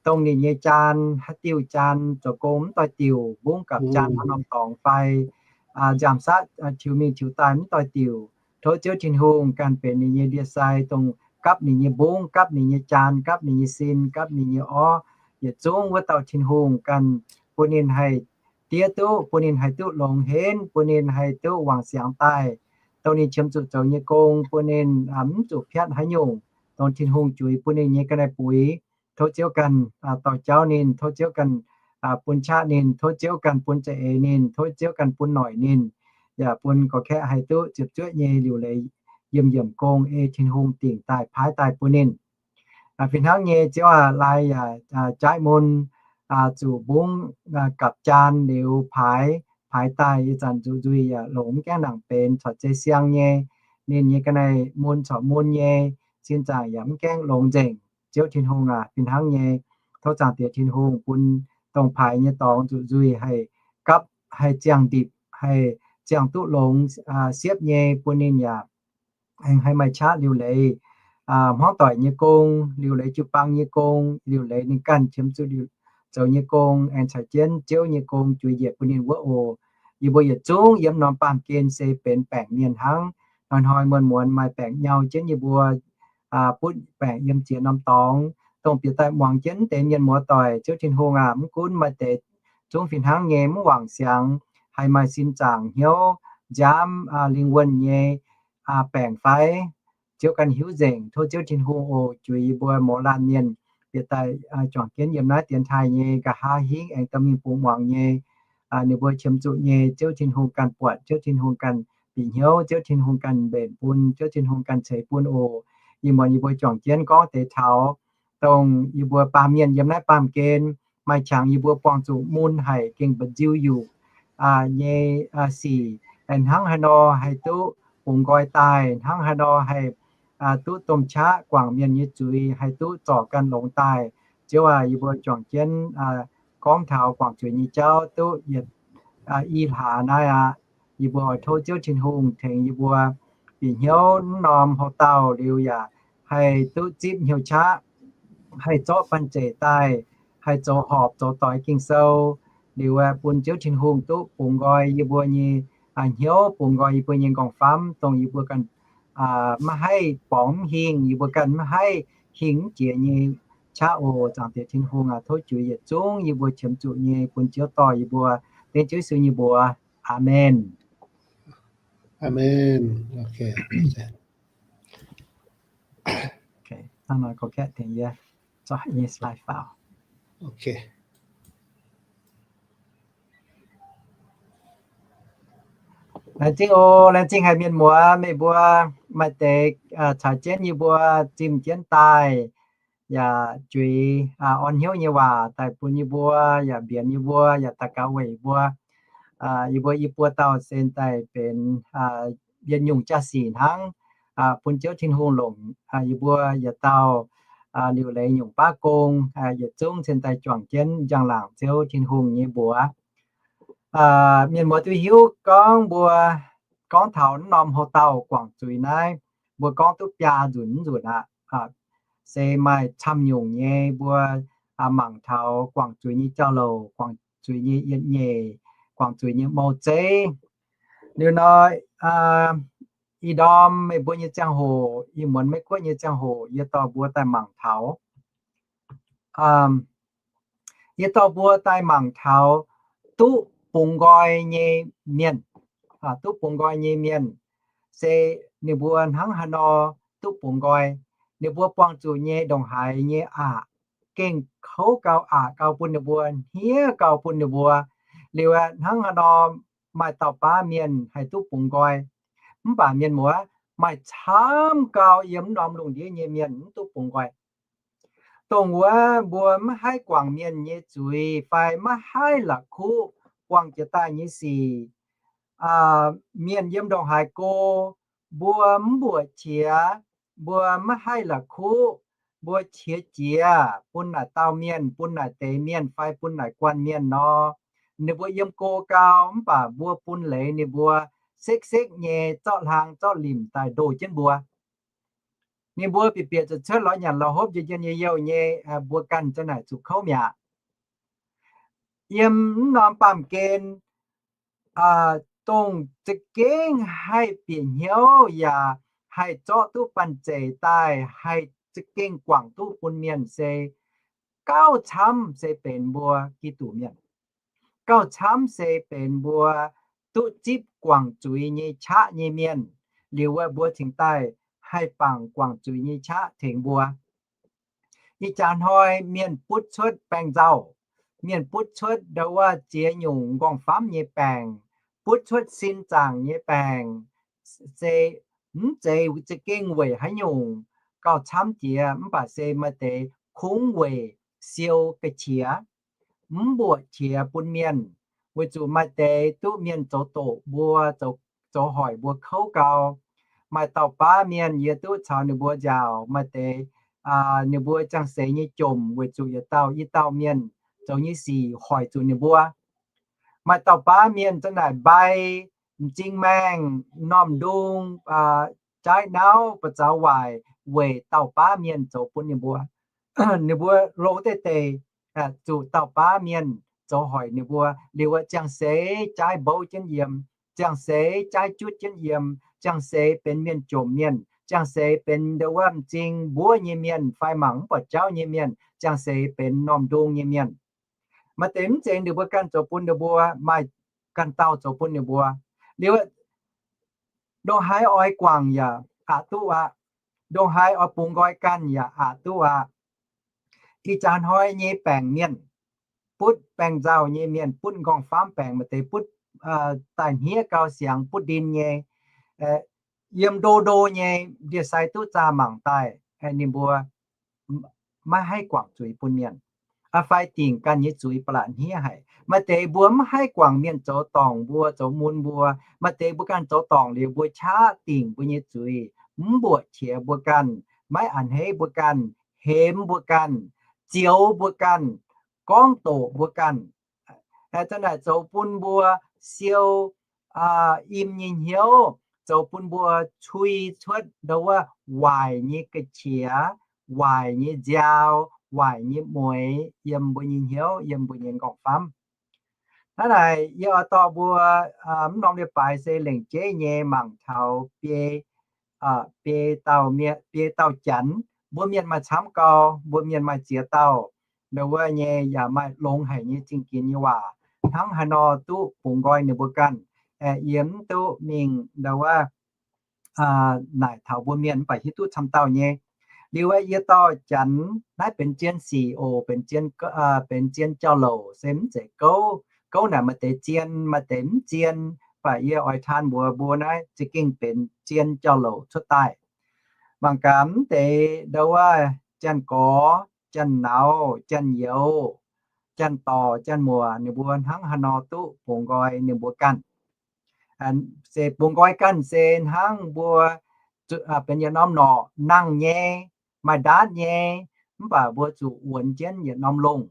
dongh ninh nyei jaan haaix diuh jaan zoux gong mv doix-diuc, mbungv gapv jaan haaix norm dorngx fai nziaamv-satv tiux mingh tiux daaih mv doix-diuc. Tov Ziouv Tin-Hungh ganh benx ninh nyei ndie-sai, dongh gapv ninh nyei mbungv, gapv ninh nyei jaan, gapv ninh nyei sin, gapv ninh nyei orv, yietc zungv wuov dauh Tin-Hungh ganh bun ninh haih diev duqv, bun ninh haih duqv longx henv, bun ninh haih duqv wangc siangx daaih, dongh ninh qiemx zuqc zoux nyei gong, bun ninh mv zuqc piatv haaix nyungc, dongh Tin-Hungh juix bun ninh nyei ga'naaiv buix. Tov Ziouv ganh dorh jauv ninh, tov Ziouv ganh bun qaqv ninh, tov Ziouv ganh bun za'eix ninh, tov Ziouv ganh bun noic ninh, yaac bun gorx-kaeqv haih duqv ziepc zuoqv nyei liuc leiz yiemh yiemc gong ei Tin-Hungh dingc daaih paaiv daaih bun ninh. Fih hnangv nyei Ziouv aac, lai yaac jaaiv mun, zuqc mbungv gapv jaan liuz paaix, paaix daaih ih zanc nzuqc nzuih yaac longc mv gaengh nangc benx corc zei siang nyei. Ninh nyei ga'naaiv mun corc mun nyei, sin zaangc yaac mv gaengh longx nzengc. Ziouv Tin-Hungh aac, fih hnangv nyei, tov Zaangc Diex Tin-Hungh bun dongh paaix nyei dorngx nzuqc nzuih haih gapv, haih ziangh ndipc, haih ziangh duqv longx siepv nyei bun ninh yaac aengx haih maaih qaqv liuc leiz hmuangv doic nyei gong, liuc leiz jiu-baang nyei gong, liuc leiz ninh ganh qiemx zuqc zoux nyei gong, aengx caux jienv Ziouv nyei gong juix njiec bun ninh wuov oc. Yie mbuo yietc zungv yiem norm baamh gen se benx baengc mienh hnangv. Hnoi-hnoi muonz-muonz maaih baengc nyau jienv yie mbuo, butv baengc yiem ziex norm dorngx, dongh bieqc daaih muangx jienv deix mienh muoz doic. Ziouv Tin-Hungh aac, mv gunv maaih deix zungv fih hnangv nyei mv wangc siangx, haih maaih sin zaangc hnyouv nziaamv lingh wuonh nyei baengc fai, Ziouv ganh hiuv nzengc. Tov Ziouv Tin-Hungh oc, juix yie mbuo mouz laanh mienh bieqc daaih juangc jienv yiem naaiv dienx taaih nyei nqa'haav hingv aengx dorh mingh bungx muangx nyei, ninh mbuo qiemx zuqc nyei, Ziouv Tin-Hungh ganh buatc, Ziouv Tin-Hungh ganh bieqc hnyouv, Ziouv Tin-Hungh ganh mbenc bun, Ziouv Tin-Hungh ganh ceix bun oc. Ih muonz yie mbuo juangc jienv gorngv deix taux dongh yie mbuo baamh mienh yiem naaiv baamh gen maaih qangx yie mbuo buangh zuqc mun haic, gengh mba'nziu yuqc nyei sic, hnangv haaix nor haih duqv bungx nqoi daaih, hnangv haaix nor haih duqv domh qaqv guangc mienh nyei zuiz, haih duqv zorc ganh longx daaih. Ziouv aac, yie mbuo juangc jienv gorngv taux guangc zuiz nyei jauv duqv yietc i hlaax naaiv aqv. Yie mbuo oix tov Ziouv Tin-Hungh tengx yie mbuo bieqc hnyouv mv norm houc dauh liuz yaac haih duqv zipv hnyouv qaqv, haih zorqv banh zeic daaih, haih zoux horpc zoux doix Ging-Sou, liuz aeqv, bun Ziouv Tin-Hungh duqv bungx nqoi yie mbuo nyei hnyouv, bungx nqoi yie mbuo nyei nqorngv-famv, dongh yie mbuo ganh maiv haih borngz mv hingh, yie mbuo ganh maiv haih hingh mv jiex nyei qaqv oc. Zaangc Diex Tin-Hungh aac, tov juix yietc zungv yie mbuo qiemx zuqc nyei bun Ziouv dorh yie mbuo. Dengv Ziouv Yesu nyei mbuox. Aamen. Aamen. Laengz zingh oc, laengz zingh haic mienh muoz, meih mbuo maaih deix caux jienv yie mbuo zimh jienv daaih, yaac juix orn hnyouv nyei waac daaih bun yie mbuo, yaac mbienx yie mbuo, yaac daux gaux weic yie mbuo. Yie mbuo i buo dauh se daaih benx njien-nyungc jaa-sic hnangv, bun Ziouv Tin-Hungh longc yie mbuo yietc dauh liuc leiz nyungc baav gong, yietc zungv cien daaih juangc jienv njang-laangc Ziouv Tin-Hungh nyei mbuox. Mienh muoz duqv hiuv gorngv mbuo gorngv taux naaiv norm houc dauh guangc zuiz naaiv, mbuo gorngv duqv biaa nzunc nzunc aqv. Se maaih camv nyungc nyei mbuo mangc taux guangc zuiz nyei jauv-louc, guangc zuiz nyei yietc nyeic, guangc zuiz nyei mou zeiv. Liuz nor, ih ndorm meih mbuo nyei ziangh hoc, ih muonz Meiv Guoqv nyei ziangh hoc, yie dorh mbuo daaih mangc taux, yie dorh mbuo daaih mangc taux duqv bungx nqoi nyei mienh. Duqv bungx nqoi nyei mienh se ninh mbuo hnangv haaix nor duqv bungx nqoi. Ninh mbuo buangh zuqc nyei ndongc haaix nyei aqc gengh kouv gau, aqc gau bun ninh mbuo, hniev gau bun ninh mbuo. Liuz aeqv, hnangv haaix nor maaih dauh baav mienh haih duqv bungx nqoi, mv baac mienh muoz, maaih camv gau yiem mv norm lungh ndiev nyei mienh mv duqv bungx nqoi. Dongh wuov mbuo maiv haih guangc mienh nyei zuiz fai maiv haih la'kuqv buangh jiex daaih nyei sic, mienh yiem ndongc haaix go, mbuo mv mbuoqc qiex, mbuo maiv haih la'kuqv, mbuo qiex jiez bun naaic dauh mienh, bun naaic deix mienh fai bun naaic guanh mienh nor, ninh mbuo yiem go gau, mv baac mbuo bun leiz ninh mbuo sekv-sekv nyei zorqv hlang zorqv limc daaih ndoh jienv mbuo. Ninh mbuo bieqc bieqc zuqc cuotv lorz nyanc lorz hopv, njien-youh njien-youh nyei, mbuo ganh za'naaic zuqc kouv mi'aqv. Yiem mv norm baamh gen, dongh za'gengh haih bieqc hnyouv yaac haih zorqv duqv banh zeic daaih, haih za'gengh guangc duqv bun mienh se gauh camv se benx mbuo Giduc mienh. Gauh camv se benx mbuo duqv zipv guangc zuiz nyei qaqv nyei mienh. Liuz wuov mbuo cingx daaih haih bangc guangc zuiz nyei qaqv tengx mbuo. Ih jaax hnoi mienh butv cuotv baengh nzauh, mienh butv cuotv ndau wuov ziex nyungc nqorngv-famv nyei baengc, butv cuotv sin zaangc nyei baengc, se mv zeiz za'gengh weic haaix nyungc gauh camv jiex, mv baac se maaih deix kungx weic siou ga'qiex, mv mbuoqc qiex bun mienh, weic zuqc maaih deix duqv mienh zoux doqc mbuo, zoux hoic mbuo kouv gau. Maaih dauh baav mienh yie duqv caux ninh mbuo nziaauc, maaih deix ninh mbuo ziangh seix nyei jomc weic zuqc yietc dauh i dauh mienh zoux nyei sic hoic zuqc ninh mbuo. Maaih dauh baav mienh zanc naaic mbai m'zing maengh, m'normh ndung, jaaiv nauv, ba'zaux waaic weic dauh baav mienh zoux bun ninh mbuo. Ninh mbuo longc deix deix zuqc dauh baav mienh zoux hoic ninh mbuo. Liuz ziangh seix jaaiv mbouv jienv yiem, ziangh seix jaaiv jutv jienv yiem, ziangh seix benx mienh jomc mienh, ziangh seix benx ndo wuov m'zing mbuov nyei mienh fai mangc mv buatc jauv nyei mienh, ziangh seix benx m'normh ndung nyei mienh. Maaih deix mv zeiz ninh mbuo ganh zoux bun ninh mbuo, maaih ganh dauh zoux bun ninh mbuo. Liuz ndongc haaix oix guangc yaac aqc duqv aqv. Ndongc haaix oix bungx nqoi ganh yaac aqc duqv aqv. Ih jaax hnoi nyei baengc mienh, butv baengh nzauh nyei mienh, butv m'nqorngv-famv baengc, maaih deix butv daaih hniev gau siangx butv ndin nyei, yiem ndo ndo nyei ndie-sai duqv zaah mangc daaih, ninh mbuo maiv haih guangc zuiz bun mienh, fai dingc ganh nyei zuiz ba'laqc hniev haic. Maaih deix mbuo mv haih guangc mienh zoux dorngc mbuo, zoux mun mbuo. Maaih deix mbuo ganh zoux dorngc liuz mbuo qaqv dingc mbuo nyei zuiz, mv mbuoqc qiex mbuo ganh, maiv a'hneiv mbuo ganh, hemx mbuo ganh, zioux mbuo ganh, gorngv doqc mbuo ganh. Zanc naaic zoux bun mbuo siou im nyei hnyouv, zoux bun mbuo cui cuotv ndo wuov waaic nyei ga'qiex, waaic nyei nziaaux, waaic nyei mueix yiem mbuo nyei hnyouv, yiem mbuo nyei m'nqorngv-famv. Hnangv naaic yie oix dorh mbuo mv norm leiz-baaix se lengc jeiv nyei mangc taux biei, biei dauh mienh, biei dauh janx. Mbuo mienh maaih camv gau, mbuo mienh maaih ziex dauh. Ndo wuov nyei yaac maaih longx haic nyei zingh ginx nyei waac. Hnangv haaix nor duqv bungx nqoi ninh mbuo ganh, yie mv duqv mingh ndo wuov naaic taux mbuo mienh mv baac hiuv duqv camv dauh nyei. Liuz wuov yie dorh janx naaiv benx zien sic oc, benx zien, benx zien jauv-louc se mv zeiz gouv. Gouv naaic maaih deix zien, maaih deix mv zien, mv baac yie oix taan mbuox mbuo naaiv za'gengh benx zien jauv-louc cuotv daaih. Mangc gaax mv deix ndo wuov janx-gorx, janx-nauz, janx-youz, janx-dorc, janx-muoc ninh mbuo hnangv haaix nor duqv bungx nqoi ninh mbuo ganh. Se bungx nqoi ganh se hnangv mbuo benx yietc norm norqc nangh nyei, maaih ndaatv nyei, mv baac mbuo zuqc wuonx jienv yietc norm longh.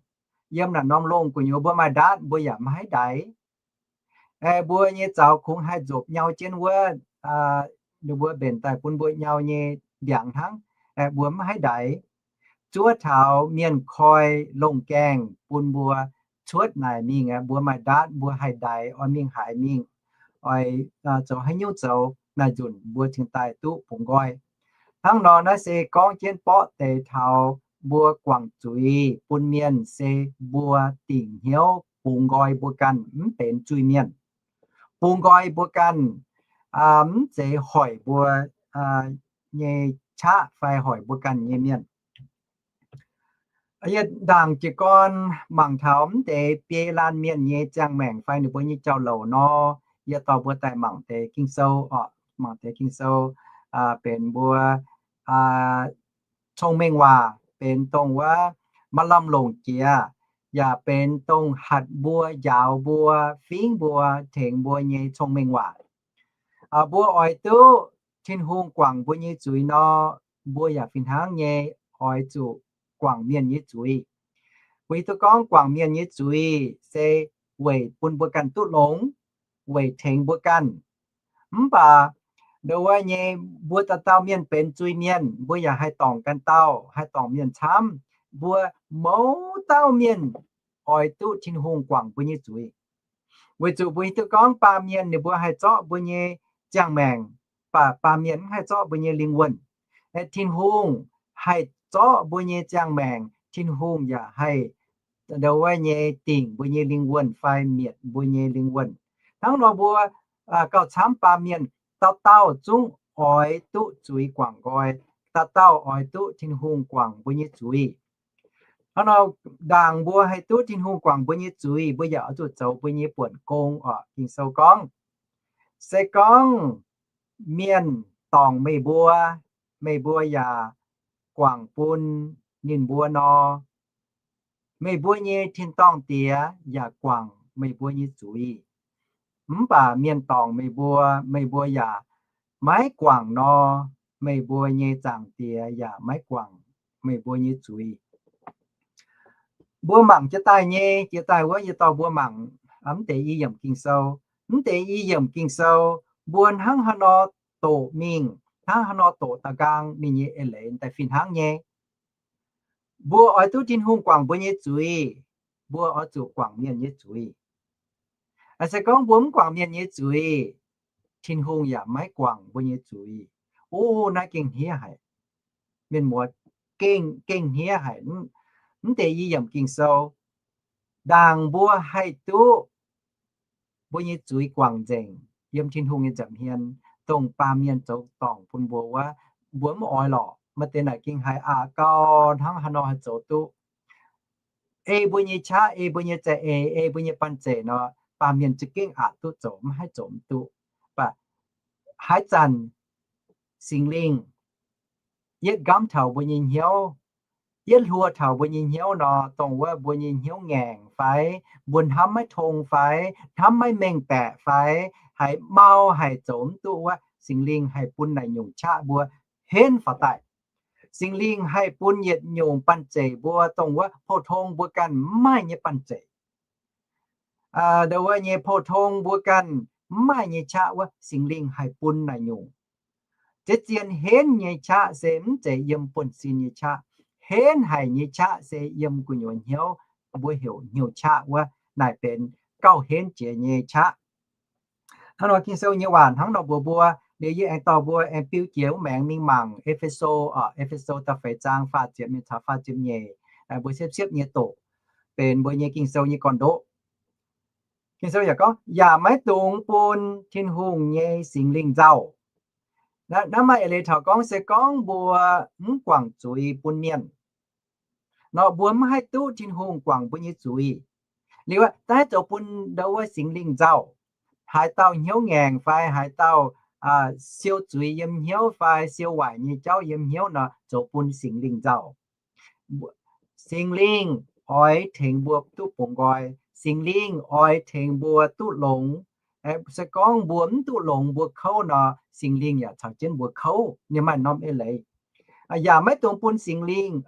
Yiem naaic norm longh gu'nyuoz mbuo maaih ndaatv mbuo yaac maiv haih ndaix. Mbuo nyei zaux kungx haih nzopc nyau jienv wuov, ninh mbuo mbenc daaih bun mbuo nyau nyei ndiangx hnangv, mbuo mv haih ndaix. Zuov taux mienh koi longh gaengh bun mbuo cuotv naaic mingh aqv. Mbuo maaih ndaatv mbuo haih ndaix oix mingh haaix mingh, oix zoux haaix nyungc zoux naaic nzunc mbuo cingx daaih duqv bungx nqoi. Hnangv nor naaiv se gorngv jienv borqv deix taux mbuo guangc zuiz bun mienh se mbuo dingc hnyouv bungx nqoi mbuo ganh mv benx zuiz-mienh. Bungx nqoi mbuo ganh mv zeiz hoic mbuo nyei qaqv fai hoic mbuo ganh nyei mienh. Yie ndaangc jiez gorn mangc taux mv deix biei laanh mienh nyei ziangh maengc fai ninh mbuo nyei jauv-louc nor, yie dorh mbuo daaih mangc deix Ging-Sou oc. Mangc deix Ging-Sou benx mbuo cong-mengh waac, benx dongh wuov maaih lamh longc jiex, yaac benx dongh hatc mbuo, njaaux mbuo, fingx mbuo, tengx mbuo nyei cong-mengh waac. Mbuo oix duqv Tin-Hungh guangc mbuo nyei zuiz nor, mbuo yaac fih hnangv nyei oix zuqc guangc mienh nyei zuiz. Weic duqv gorngv guangc mienh nyei zuiz se weic bun mbuo ganh duqv longx, weic tengx mbuo ganh. Mv baac ndo wuov nyei, mbuo dauh dauh mienh benx zuiz-mienh, mbuo yaac haih dorngc ganh dauh, haih dorngc mienh camv. Mbuo mouz dauh mienh oix duqv Tin-Hungh guangc mbuo nyei zuiz. Weic zuqc mbuo hiuv duqv gorngv baamh mienh ninh mbuo haih zorqv mbuo nyei ziangh maengc, mv baac baamh mienh mv haih zorqv mbuo nyei lingh wuonh. Tin-Hungh haih zorqv mbuo nyei ziangh maengc, Tin-Hungh yaac haih ndo wuov nyei dingc mbuo nyei lingh wuonh fai mietc mbuo nyei lingh wuonh. Hnangv nor mbuo gauh camv baamh mienh dauh dauh zungv oix duqv zuiz guangc nqoi, dauh dauh oix duqv Tin-Hungh guangc mbuo nyei zuiz. Hnangv nor ndaangc mbuo haih duqv Tin-Hungh guangc mbuo nyei zuiz, mbuo yaac oix zuqc zoux mbuo nyei buonc gong oc. Ging-Sou gorngv, se gorngv mienh dorngc meih mbuo, meih mbuo yaac guangc bun ninh mbuo nor, meih mbuo nyei tin-dorngh Diex yaac guangc meih mbuo nyei zuiz. Mv baac mienh dorngc meih mbuo, meih mbuo yaac maiv guangc nor, meih mbuo nyei Zaangc Diex yaac maiv guangc meih mbuo nyei zuiz. Mbuo mangc jiex daaih nyei, jiex daaih wuov yie dorh mbuo mangc mv deix i yiemc Ging-Sou. Mv deix i yiemc Ging-Sou, mbuo hnangv haaix nor doqc mingh, hnangv haaix nor doqc da'nqaang ninh nyei eix leiz daaih fih hnangv nyei. Mbuo oix duqv Tin-Hungh guangc mbuo nyei zuiz, mbuo oix zuqc guangc mienh nyei zuiz. Se gorngv mbuo mv guangc mienh nyei zuiz, Tin-Hungh yaac maiv guangc mbuo nyei zuiz. O, naaiv gengh hniev haic. Mienh muoz, gengh, gengh hniev haic. Mv deix i yiemc Ging-Sou, ndaangc mbuo haih duqv mbuo nyei zuiz guangc nzengc yiem Tin-Hungh nyei nza'hmien, hien dongh baamh mienh zoux dorngc bun mbuo wuov, mbuo mv oix lorqc. Maaih deix naaic gengh haiz aqc gau, hnangv haaix nor haih zoux duqv. Ei mbuo nyei qaqv, ei mbuo nyei za'eix, ei mbuo nyei banh zeic nor, baamh mienh za'gengh aqc duqv zoux, mv haih zoux mv duqv. Mv baac haaix zanc Singx Lingh yietv nqamv taux mbuo nyei hnyouv, yietv hluo taux mbuo nyei hnyouv nor, dongh wuov mbuo nyei hnyouv ngaengc fai mbuo hnamv maiv tong fai hnamv maiv mengh baeqc fai haiz mau haic zoux mv duqv wuov, Singx Lingh haih bun naaic nyungc qaqv mbuo henv faaux daaih. Singx Lingh haih bun yietc nyungc banh zeic mbuo, dongh wuov pou-tong mbuo ganh mv maaih nyei banh zeic. Ndongh wuov nyei pou-tong mbuo ganh mv maaih nyei qaqv wuov, Singx Lingh haih bun naaic nyungc. Ziex zien henv nyei qaqv se mv zeiz yiem buonv-sin nyei qaqv. Henv haic nyei qaqv se yiem gu'nyuoz hnyouv, mbuo heuc hnyouv qaqv wuov, naaic benx gauh henv jiex nyei qaqv. Hnangv nor Ging-Sou nyei waac hnangv nor mbuox mbuo, liuz yie aengx dorh mbuo aengx biu jiex wuov maengx mingh mangc E^fe^so, E^fe^so da'feix zaang faah ziepc mingh taux faah ziepc nyeic, mbuo siepv-siepv nyei doqc, benx mbuo nyei Ging-Sou nyei gorn-ndoqv. Ging-Sou yaac gorngv, yaac maiv dungx bun Tin-Hungh nyei Singx Lingh nzauh. Naaiv maaih eix leiz taux gorngv se gorngv mbuo mv guangc zuiz bun mienh nor, mbuo mv haih duqv Tin-Hungh guangc mbuo nyei zuiz. Liuz aqv, daaih zoux bun ndau wuov Singx Lingh nzauh. Haaix dauh hnyouv ngaengc fai haaix dauh siou zuiz yiem hnyouv fai siou waaic nyei jauv yiem hnyouv nor, zoux bun Singx Lingh nzauh. Singx Lingh oix tengx mbuo duqv bungx nqoi. Singx Lingh oix tengx mbuo duqv longx. Se gorngv mbuo mv duqv longx, mbuo kouv nor, Singx Lingh yaac caux jienv mbuo kouv. Ninh maaih norm eix leiz. Yaac maiv dungx bun Singx Lingh,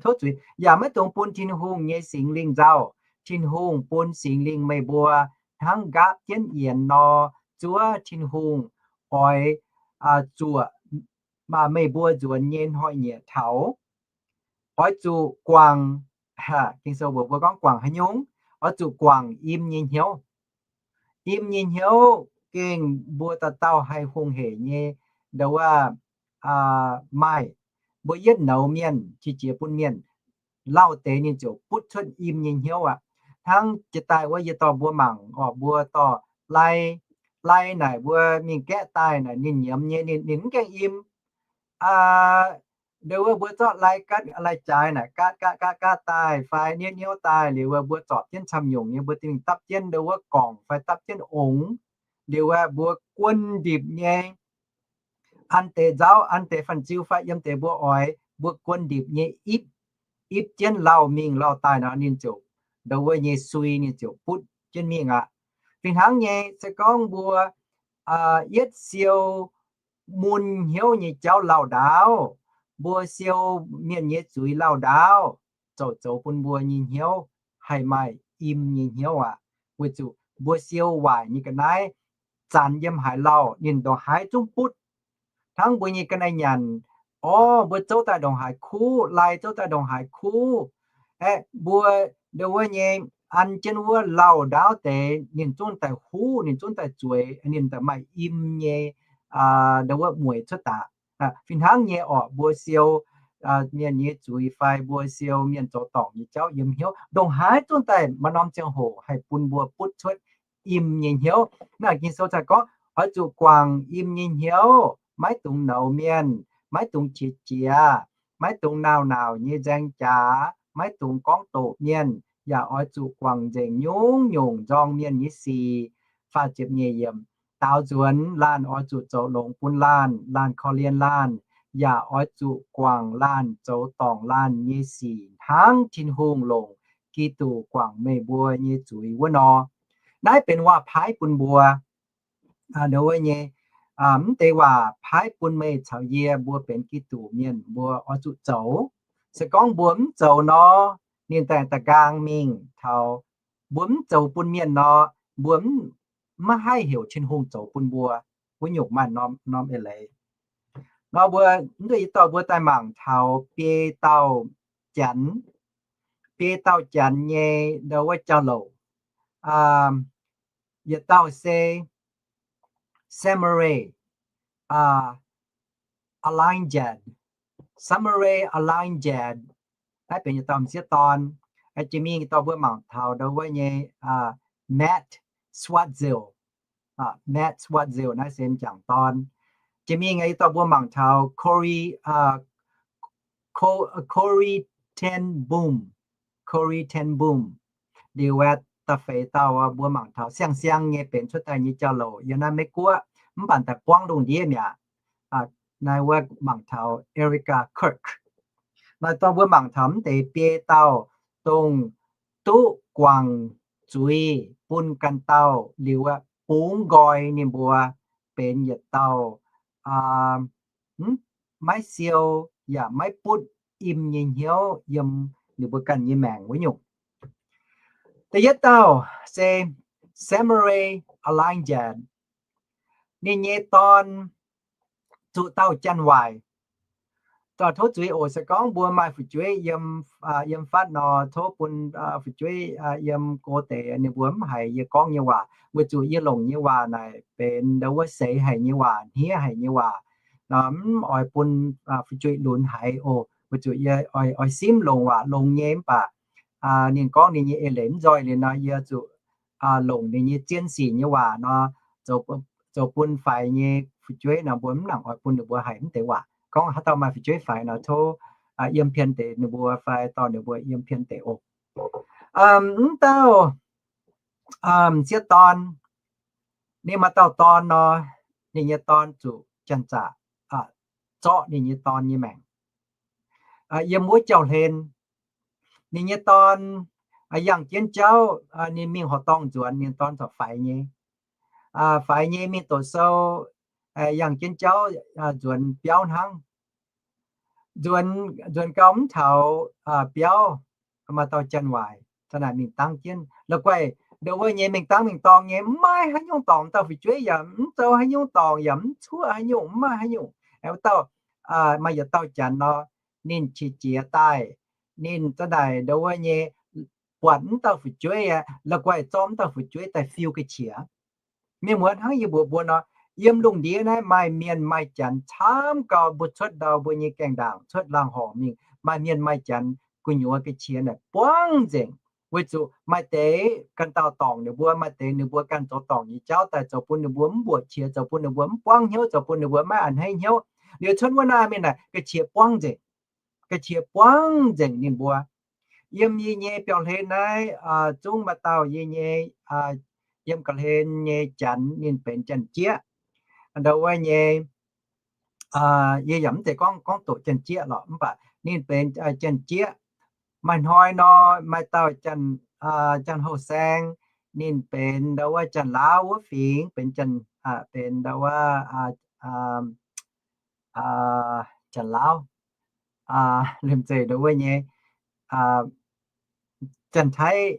tov zuiz, yaac maiv dungx bun Tin-Hungh nyei Singx Lingh nzauh. Tin-Hungh bun Singx Lingh meih mbuo hnangv nqaapv jienv yienx nor, zuov Tin-Hungh oix zuoqc meih mbuo nzuonx nyei hnoi-nyieqc taux. Oix zuqc guangc, Ging-Sou mbuox mbuo gorngv guangc haaix nyungc? Oix zuqc guangc im nyei hnyouv. Im nyei hnyouv gengh mbuo dauh dauh haih hungh heic nyei. Ndau wuov maaih, mbuo yietv nouz mienh qiex jiez bun mienh, lauh deix ninh ziouc butv cuotv im nyei hnyouv aqv. Hnangv jiex daaih wuov yie dorh mbuo mangc orqc, mbuo dorh lai, lai naaic mbuo mingh gaeqv daaih naaic ninh nyiemz nyei, ninh mv gaengh im. Ndau wuov mbuo zorqv lai gaatv lai jaaix naaic gaatv gaatv gaatv gaatv daaih fai niouv niouv daaih, liuz wuov mbuo zorpc jienv camv nyungc nyei, mbuo dingh dapv jienv ndau wuov gorngc fai dapv jienv ongx, liuz wuov mbuo guon ndipc nyei an deix nzauv, an deix fanh ziu fai yiem deix mbuo oix, mbuo guon ndipc nyei ipv, ipv jienv lauh mingh lauh daaih nor, ninh ziouc, ndau wuov nyei sui ninh ziouc butv jienv mingh aqv. Fih hnangv nyei, se gorngv mbuo yietv siou mun hnyouv nyei jauv lauh ndaauv, mbuo siou mienh nyei zuiz lauh ndaauv, ziouc zoux bun mbuo nyei hnyouv haih maaih im nyei hnyouv aqv. Weic zuqc mbuo siou waaic nyei ga'naaiv zanx yiem haaix lauh, ninh ndongc haaix zungv butv. Hnangv mbuo nyei ga'naaiv nyanc, orv, mbuo zouv daaih ndongc haaix kuv, lai zouv daaih ndongc haaix kuv, aeqv, mbuo ndau wuov nyei an jienv wuov lauh ndaauv deix, ninh zungv daaih huv, ninh zungv daaih zueiz, ninh daaih maaih im nyei ndau wuov mueiz cuotv daaih. Fih hnangv nyei orqc, mbuo siou mienh nyei zuiz fai mbuo siou mienh zoux dorngc nyei jauv yiem hnyouv, ndongc haaix zungv daaih maaih norm ziangh hoc haih bun mbuo butv cuotv im nyei hnyouv. Naaiv Ging-Sou cingx gorngv, oix zuqc guangc im nyei hnyouv, maiv dungx nouz mienh, maiv dungx qiex jiez, maiv dungx naauh naauc nyei nzaeng jaax, maiv dungx gorngv doqc mienh, yaac oix zuqc guangc nzengc nyungc-nyungc nzorng mienh nyei sic. Faah ziepc nyeic yiemc. Daaux nzuonx laanh oix zuqc zoux longx bun laanh, laanh korv-lienh laanh, yaac oix zuqc guangc laanh zoux dorngc laanh nyei sic hnangv Tin-Hungh longc Giduc guangc meih mbuo nyei zuiz wuov nor. Naaiv benx waac-paaiv bun mbuo. Ndau wuov nyei, mv deix waac-paaiv bun meih caux yie mbuo benx Giduc mienh mbuo oix zuqc zoux. Se gorngv mbuo mv zoux nor, ninh daaih da'nqaang mingh taux mbuo mv zoux bun mienh nor, mbuo mv, maiv haih heuc Tin-Hungh zoux bun mbuo. Wuov nyungc maaih norm, norm eix leiz. Nor mbuo, mv duqv yietc dauh mbuo daaih mangc taux biei dauh Janx, biei dauh Janx nyei ndau wuov jauv-louc. Yietc dauh se Samaria Elijah, Samaria Elijah, naaiv benx yietc dauh m'sieqv dorn. Jiex mingh yietc dauh mbuo mangc taux ndau wuov nyei Matt Swatzel. Matt Swatzel naaiv se m'jangc dorn. Jiex mingh yietc dauh mbuo mangc taux Corrie, Corrie ten Boom, Corrie ten Boom. Liuz aeqv, da'feix dauh mbuo mangc taux siang-siang nyei benx cuotv daaih nyei jauv-louc yiem naaiv Meiv Guoqv, mv baac daaih buangv lungh ndiev mi'aqv. Naaiv wuov mangc taux Erica Kirk. Naaiv dorh mbuo mangc taux mv deix biei dauh dongh duqv guangc zuiz bun ganh dauh liuz aeqv, bungx nqoi ninh mbuo benx yietc dauh maiv siou yaac maiv butv im nyei hnyouv yiem ninh mbuo ganh nyei maengc wuov nyungc. Da'yietv dauh se Samaria Elijah. Ninh nyei dorn zuqc dauh janx-waaic. Tov zuiz oc, se gorngv mbuo maaih fu'jueiv yiem, yiem fatv nor, tov bun fu'jueiv yiem go deix ninh mbuo mv haiz yie gorngv nyei waac, weic zuqc yie longc nyei waac naaic benx ndau wuov seix haic nyei waac, hniev haic nyei waac. Mv oix bun fu'jueiv lunx haiz oc, weic zuqc yie oix simv longc waac longx nyei mv baac ninh gorngv ninh nyei eix leiz mv nzoih liuz nor, yie zuqc longc ninh nyei zien sic nyei waac nor, zoux bun faix nyei fu'jueiv nor, mbuo mv nangc oix bun ninh mbuo haiz mv deix waac. Gorngv haaix dauh maaih fu'jueiv faix nor, tov yiem pien deix ninh mbuo fai dorh ninh mbuo yiem pien deix oc. Mv dauh m'sieqv dorn, ninh maaih dauh dorn nor, ninh nyei dorn zuqc janx-zaqc zorqv ninh nyei dorn nyei maengc. Yiem wuov jauv-hlen, ninh nyei dorn yangh jienv jauv, ninh mingh horqc dorngh nzuonx, ninh dorn corc faix nyei. Faix nyei mingh doqc sou, yangh jienv jauv nzuonx biauv hnangv. Nzuonx, nzuonx gau mv taux biauv, maaih dauh janx-waaic za'naaic mingh dangv jienv. La'guaih ndau wuov nyei mingh dangv mingh dorngh nyei, mv maaih haaix nyungc dorngc, dauh fu'jueiv yaac mv zoux haaix nyungc dorngc, yaac mv cuoqv haaix nyungc, mv maaih haaix nyungc. Aeqv, wuov dauh maaih yietc dauh janx nor, ninh qiex jiez daaih, ninh za'naaic ndau wuov nyei buatc mv dauh fu'jueiv aeqv, la'guaih zorqv mv dauh fu'jueiv daaih fiu ga'qiex. Mienh muoz, hnangv yie mbuox mbuo nor, yiem lungh ndiev naaiv maaih mienh maaih janx camv gau, mbuo cuotv ndau mbuo nyei gaengh ndaangc, cuotv laangz horngc mingh, maaih mienh maaih janx gu'nyuoz ga'qiex naaic buangv nzengc, weic zuqc maaih deix ganh dauh dorngc ninh mbuo, maaih deix ninh mbuo ganh zoux dorngc nyei jauv daaih zoux bun ninh mbuo mv mbuoqc qiex, zoux bun ninh mbuo mv buangv hnyouv, zoux bun ninh mbuo maiv a'hneiv hnyouv. Liuz cuotv wuov naaiv mingh naaic ga'qiex buangv nzengc, ga'qiex buangv nzengc ninh mbuo. Yiem yie nyei biauv-hlen naaiv zungv maaih dauh yie nyei, yiem ga'hlen nyei janx ninh benx janx-jieqv. Ndau wuov nyei, yie yaac mv zeiz gorngv, gorngv doqc janx-jieqv lorqc, mv baac ninh benx janx-jieqv. Maaih hnoi nor, maaih dauh janx-houh saeng, ninh benx ndau wuov Janx-Laauv wuov fingx, benx janx, benx ndau wuov Janx-Laauv, liemh zeih ndau wuov nyei Janx-Taiv,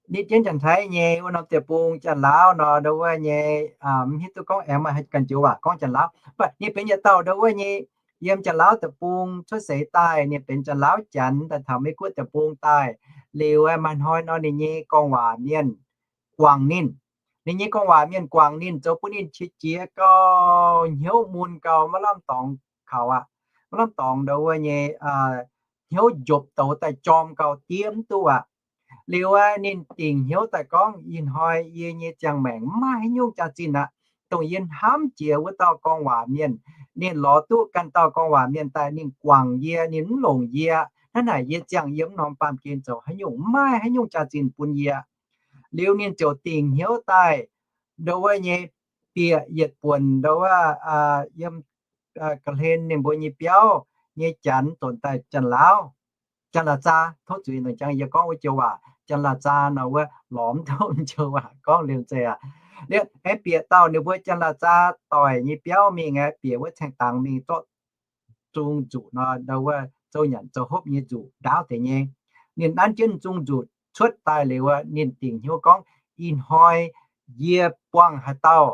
nitv jienv Janx-Taiv nyei wuov norm deic-bung, Janx-Laauv nor ndau wuov nyei, mv hiuv duqv gorngv aengx maaih ganh joux waac gorngv Janx-Laauv. Mv baac ninh benx yietc dauh ndau wuov nyei, yiem Janx-Laauv deic-bung cuotv seix daaih, ninh benx Janx-Laauv janx daaih taux Meiv-Guoqv deic-bung daaih. Liuz maaih hnoi nor ninh nyei gorngv waac mienh guangc ninh. Ninh nyei gorngv waac mienh guangc ninh, zoux bun ninh qiex jiez gau, hnyouv mun gau, maiv lamh dorngx kaux aqv. Maiv lamh dorngx ndau wuov nyei hnyouv njopv douz daaih jorm gau, diev mv duqv aqv. Liuz aeqv, ninh dingc hnyouv daaih gorngv, ih hnoi yie nyei ziangh maengc mv maaih haaix nyungc jaax-zinh aqv. Dongh yie hnamv jiex wuov dauh gorngv waac mienh, ninh lorz duqv ganh dauh gorngv waac mienh daaih, ninh guangc yie, ninh mv longc yie. Hnangv naaic yie ziangh yie mv norm baamh gen zoux haaix nyungc, mv maaih haaix nyungc jaax-zinh bun yie. Liuz ninh ziouc dingc hnyouv daaih, ndau wuov nyei bieqc yietc buonc ndau wuov yiem ga'hlen ninh mbuo nyei biauv nyei janx donx daaih Janx-Laauv, Janx-Laauv-Zaa, tov zuiz nor jangx yie gorngv wuov joux waac, Janx-Laauv-Zaa nor wuov lorz mv duqv joux waac gorngv liemh zeih aqv. Liuz aengx bieqc dauh ninh mbuo Janx-Laauv-Zaa doic nyei biauv mingh aeqv, bieqc wuov caengx dangx mingh zorqv zung zuqc nor, ndau wuov zoux nyanc zoux hopv nyei nzuqc ndaauv deix nyei. Ninh nanv jienv zungh nzuqc cuotv daaih liuz, ninh dingc hnyouv gorngv, ih hnoi yie buangh haaix dauh,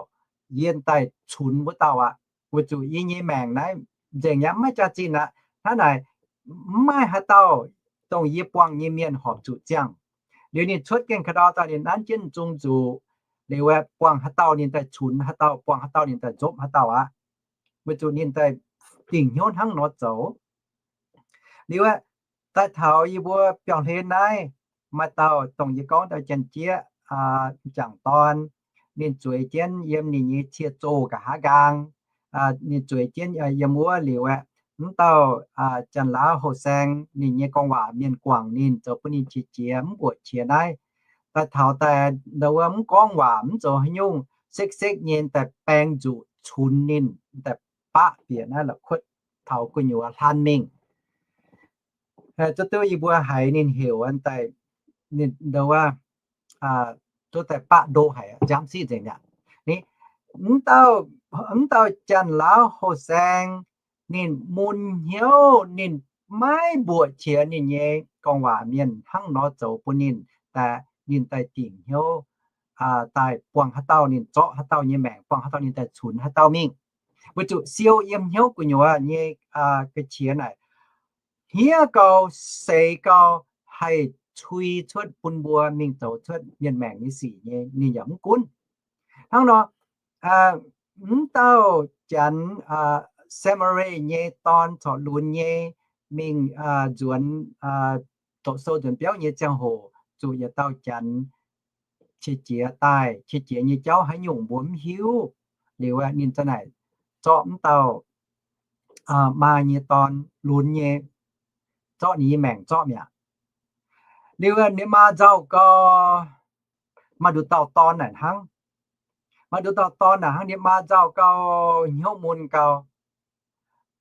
yie daaih cunx wuov dauh aqv. Weic zuqc yie nyei maengc naaiv nzengc aqv, mv maaih jaax-zinh aqv. Hnangv naaic, mv maaih haaix dauh dongh yie buangh nyei mienh horpc zuqc ziangh. Liuz ninh cuotv gaengh ka'ndau daaih, ninh nanv jienv zungh nzuqc, liuz buangh haaix dauh ninh daaih cunx haaix dauh, buangh haaix dauh ninh daaih nzopv haaix dauh aqv. Weic zuqc ninh daaih dingc hnyouv hnangv nor zoux. Liuz aeqv, daaih taux yie mbuo biauv-hlen naaiv, maaih dauh dongh yie gorngv dauh janx-jieqv m'jangc dorn, ninh zueiz jienv yiem ninh nyei cie-zoh nqa'haav nqaang. Ninh zueiz jienv yiem wuov liuz aeqv, mv dauh Janx-Laauv Houh Saeng ninh nyei gorngv waac mienh guangc ninh, zoux bun ninh qiex jiez mv mbuoqc qiex naaiv. Daaih taux daaih ndau wuov mv gorngv waac mv zoux haaix nyungc, sekv-sekv nyei daaih baeng nzuqc cunx ninh, daaih baqv bieqc naaiv la'kuotv taux gu'nyuoz hlan mingh. Zuov duqv yie mbuo haiz ninh heuc daaih, ninh ndau wuov, zuov daaih baqv ndo haic, nziaamv siqv nzengc aqv. Mv dauh Janx-Laauv Houh Saeng ninh mun hnyouv, ninh maiv mbuoqc qiex ninh nyei gorngv waac mienh hnangv nor zoux bun ninh, daaih ninh daaih dingc hnyouv daaih buangh haaix dauh ninh zorqv haaix dauh nyei maengc, buangh haaix dauh ninh daaih cunx haaix dauh mingh. Weic zuqc siou yiem hnyouv gu'nyuoz nyei ga'qiex naaic, hniev gau, seix gau, haih cui cuotv bun mbuo mingh zoux cuotv mienh maengc nyei sic nyei, ninh yaac mv gunv. Hnangv nor, mv dauh Janx, Samaria nyei dorn corc lunx nyei mingh nzuonx doqc sou nzuonx biauv nyei ziangh hoc, zuqc yietc dauh Janx qiex jiez daaih. Qiex jiez nyei jauv haaix nyungc mbuo mv hiuv. Liuz ninh za'naaic zorqv mv dauh maa nyei dorn lunx nyei, zorqv ninh nyei maengc zorqv mi'aqv. Liuz ninh maa nzauh gau, maaih nduqc dauh dorn naaic hnangv. Maaih nduqc dauh dorn naaic hnangv, ninh maa nzauh gau, hnyouv mun gau.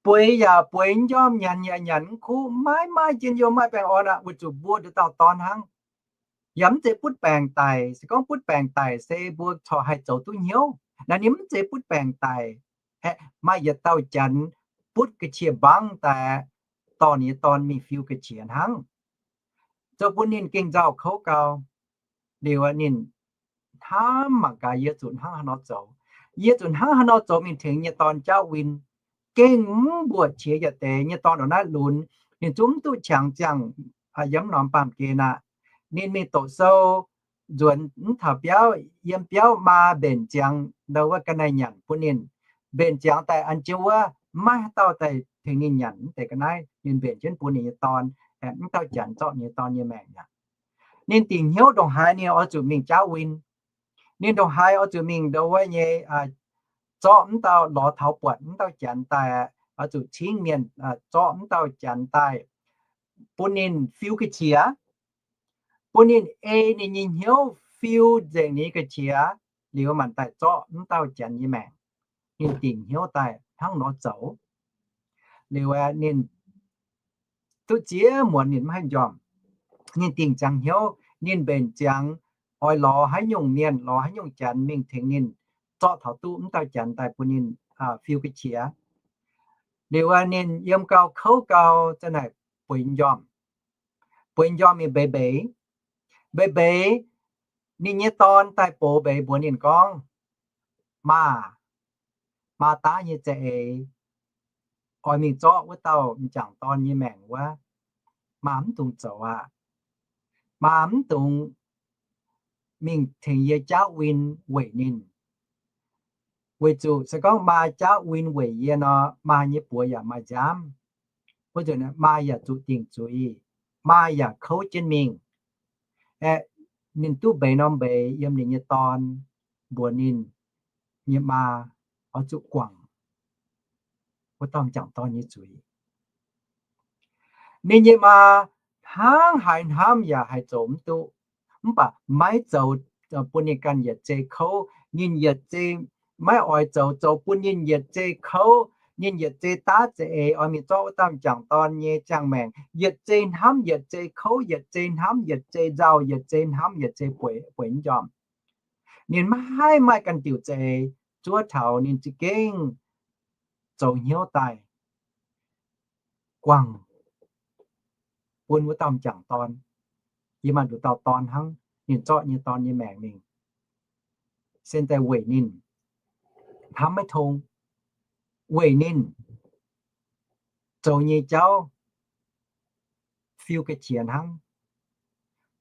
Bueix yaac bueix njormh, nyanc yaac nyanc mv kuv, maiv maaih njien-youh maaih baengh orn aqv, weic zuqc mbuo nduqc dauh dorn hnangv. Yaac mv zeiz butv baengc daic. Se gorngv butv baengc daic se mbuo corc haih zoux duqv hnyouv. Naaiv ninh mv zeiz butv baengc daic. Aeqv, maaih yietc dauh Janx butv ga'qiex mbangv daaih, dorh ninh nyei dorn mingh fiu ga'qiex hnangv. Zoux bun ninh gengh nzauh kouv gau. Liuz ninh hnamv mangc gaax, yie zuqc hnangv haaix nor zoux. Yie zuqc hnangv haaix nor zoux mingh tengx nyei dorn jauv win. Gengh mv mbuoqc qiex yietc deix nyei dorn ndongc naaiv lunx. Ninh zungv mv duqv qangx ziangh yiem norm baamh gen aqv. Ninh mingh doqc sou nzuonx mv taux biauv, yiem biauv maa mbenc ziangx ndau wuov ga'naaiv nyanc bun ninh. Mbenc ziangx daaih an jienv wuov, maiv haaix dauh daaih tengx ninh nyanc mv deix ga'naaiv. Ninh mbenc jienv bun ninh nyei dorn, mv dauh Janx zorqv ninh nyei dorn nyei maengc aqv. Ninh dingc hnyouv ndongc haaix ninh oix zuqc mingh jauv win. Ninh ndongc haaix oix zuqc mingh ndau wuov nyei zorqv mv dauh, lorz taux buatc mv dauh Janx daaih, oix zuqc cingv mienh zorqv mv dauh Janx daaih bun ninh fiu ga'qiex, bun ninh ei ninh nyei hnyouv fiu nzengc ninh nyei ga'qiex, liuz maanc daaih zorqv mv dauh Janx nyei maengc. Ninh dingc hnyouv daaih hnangv nor zoux. Liuz ninh duqv ziex muonz ninh mv haih njormh. Ninh dingc ziangx hnyouv, ninh mbenc ziangx oix lorz haaix nyungc mienh, lorz haaix nyungc Janx mingh tengx ninh zorqv taux duqv mv dauh Janx daaih bun ninh fiu ga'qiex. Liuz ninh yiem gau kouv gau, za'naaic bueix njormh. Bueix njormh mingh mbeix mbeix. Mbeix mbeix, ninh nyei dorn daaih box mbeix mbuox ninh gorngv, Maa, maa daav nyei za'eix oix mingh zorqv wuov dauh m'jangc dorn nyei maengc wuov, maa mv dungx zoux aqv. Maa mv dungx mingh tengx yie jauv win weic ninh. Weic zuqc se gorngv maa jauv win weic yie nor, maa nyei buoz yaac maaih nziaamv. Wuov zanc maa yaac zuqc dingc zuiz, maa yaac kouv jienv mingh. Aeqv, ninh duqv mbeix norm mbeix yiem ninh nyei dorn mbuox ninh nyei maa oix zuqc guangc wuov dauh m'jangc dorn nyei zuiz. Ninh nyei maa hnangv haaix hnamv yaac haaix zoux mv duqv. Mv baac maiv zoux bun ninh ganh yietc zei kouv. Ninh yietc zei maiv oix zoux, zoux bun ninh yietc zei kouv. Ninh yietc zei daav za'eix oix mingh zorqv wuov dauh m'jangc dorn nyei ziangh maengc, yietc zei hnamv yietc zei kouv, yietc zei hnamv yietc zei nzauh, yietc zei hnamv yietc zei bueix, bueix mv njormh. Ninh maiv haih maaih ganh diuc za'eix. Zuov taux ninh za'gengh zoux hnyouv daaih guangc bun wuov dauh m'jangc dorn. Yie maaih nduqc dauh dorn hnangv, ninh zorqv nyei dorn nyei maengc mingh, se daaih weic ninh hnamv maiv tong, weic ninh zoux nyei jauv fiu ga'qiex hnangv.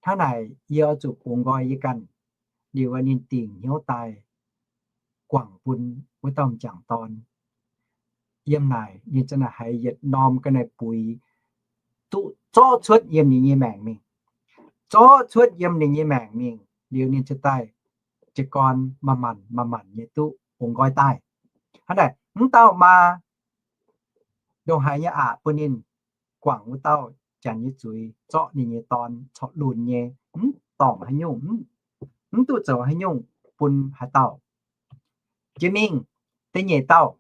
Hnangv naaic yie oix zuqc bungx nqoi yie ganh, liuz ninh dingc hnyouv daaih guangc bun wuov dauh m'jangc dorn. Yiem naaic ninh za'naaic haiz yietc norm ga'naaiv buix duqv zorqv cuotv yiem ninh nyei maengc mingh, zorqv cuotv yiem ninh nyei maengc mingh liuz ninh ziouc daaih jiez gorn manc-manc manc-manc nyei duqv bungx nqoi daaih. Hnangv naaic m'dauh maa ndongc haaix nyei aqc bun ninh guangc wuov dauh janx nyei zuiz, zorqv ninh nyei dorn corc lunx nyei, mv dorngc haaix nyungc, mv duqv zoux haaix nyungc bun haaix dauh. Jiex mingh da'nyeic dauh,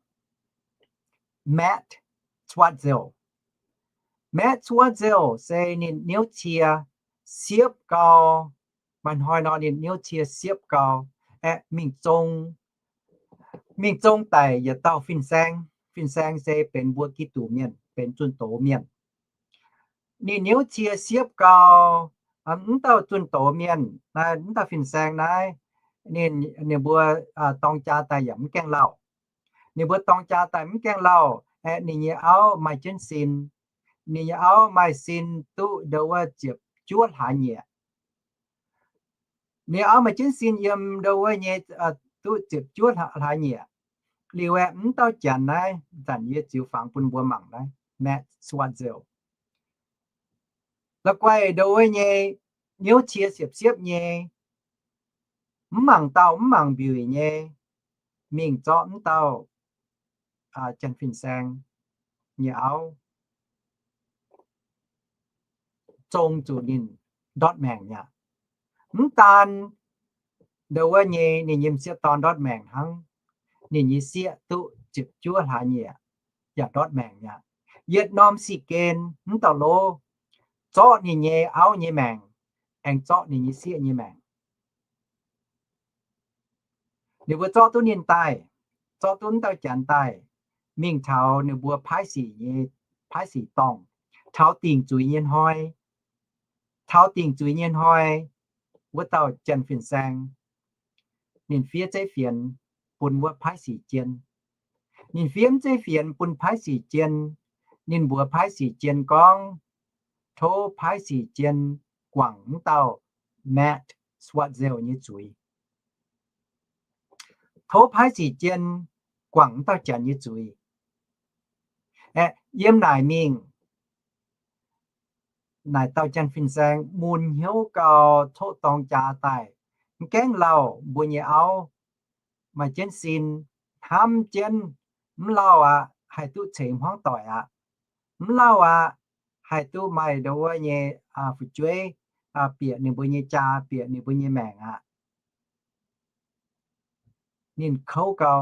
Matt Swartzel. Matt Swartzel se ninh niouv cie siepv gau. Maaih hnoi nor ninh niouv cie siepv gau, aeqv, mingh zong, mingh zong daic yietc dauh fin-saeng. Fin-saeng se benx mbuo Giduc mienh, benx zunh doz mienh. Ninh niouv cie siepv gau, mv dauh zunh doz mienh naaiv, mv dauh fin-saeng naaiv, ninh, ninh mbuo dorng jaa daaih yaac mv gaengh lauh. Ninh mbuo dorng jaa daaih mv gaengh lauh, aeqv, ninh nyei auv maaih jienv sin. Ninh nyei auv maaih sin duqv ndo wuov ziepc juov hlaax nyieqc. Ninh auv maaih jienv sin yiem ndo wuov nyei duqv ziepc juov hlaax nyieqc. Liuz aeqv, mv dauh janx naaiv, zanc yie ziux fangx bun mbuo mangc naaiv, Matt Swartzel, la'guaih ndo wuov nyei niouv cie siepv-siepv nyei, mv mangc dauh mv mangc mbiuic nyei, mingh zorqv mv dauh janx fin-saeng nyei auv, zong zuqc ninh ndortv maengc mi'aqv. Mv daan ndo wuov nyei ninh nyei m'sieqv dorn ndortv maengc hnangv, ninh nyei sieqv duqv ziepc juov hlaax nyieqc yaac ndortv maengc mi'aqv. Yietc norm sic gen mv dauh lov zorqv ninh nyei auv nyei maengc, aengx zorqv ninh nyei sieqv nyei maengc. Ninh mbuo zorqv duqv ninh daaih, zorqv duqv mv dauh janx daaih, mingh taux ninh mbuo paaiv sic nyei, paaiv sic dorngh, taux dingc zuiz nyei hnoi, taux dingc zuiz nyei hnoi, wuov dauh janx fin-saeng ninh fiev zeiv fienx bun wuov paaiv sic jien. Ninh fiev zeiv fienx bun paaiv sic jien. Ninh mbuox paaiv sic jien gorngv, tov paaiv sic jien guangc mv dauh Matt Swartzel nyei zuiz. Tov paaiv sic jien guangc mv dauh janx nyei zuiz. Aeqv, yiem naaic mingh, naaic dauh janx fin-saeng mun hnyouv gau, coqv dorng jaax daaih, mv gaengh lauh mbuo nyei auv, maaih jienv sin, hnamv jienv, mv lauh aqv, haih duqv ceix hmuangv doic aqv. Mv lauh aqv, haih duqv maaih ndo wuov nyei fu'jueiv bieqc ninh mbuo nyei jaa, bieqc ninh mbuo nyei maengc aqv. Ninh kouv gau,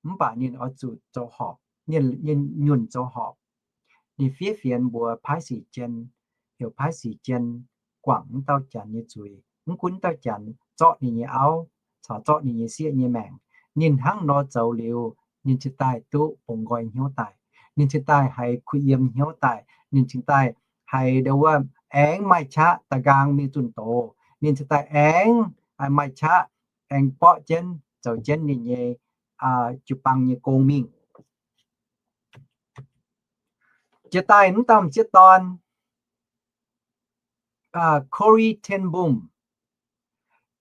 mv baac ninh oix zuqc zoux horpc, ninh nyunc zoux horpc. Ninh fiev fienx mbuox paaiv sic jien, heuc paaiv sic jien guangc mv dauh janx nyei zuiz. Mv gunv mv dauh janx zorqv ninh nyei auv caux zorqv ninh nyei sieqv nyei maengc, ninh hnangv nor zoux liuz, ninh cingx daaih duqv bungx nqoi hnyouv daaih. Ninh cingx daaih haiz kuh yiem hnyouv daaih. Ninh cingx daaih haiz ndo wuov aengx maaih qaqv da'nqaang mingh zunh doz. Ninh cingx daaih aengx maaih qaqv aengx borqv jienv zoux jienv ninh nyei jiu-baang nyei gong mingh. Jiex daaih mv dauh m'sieqv dorn, Corrie ten Boom.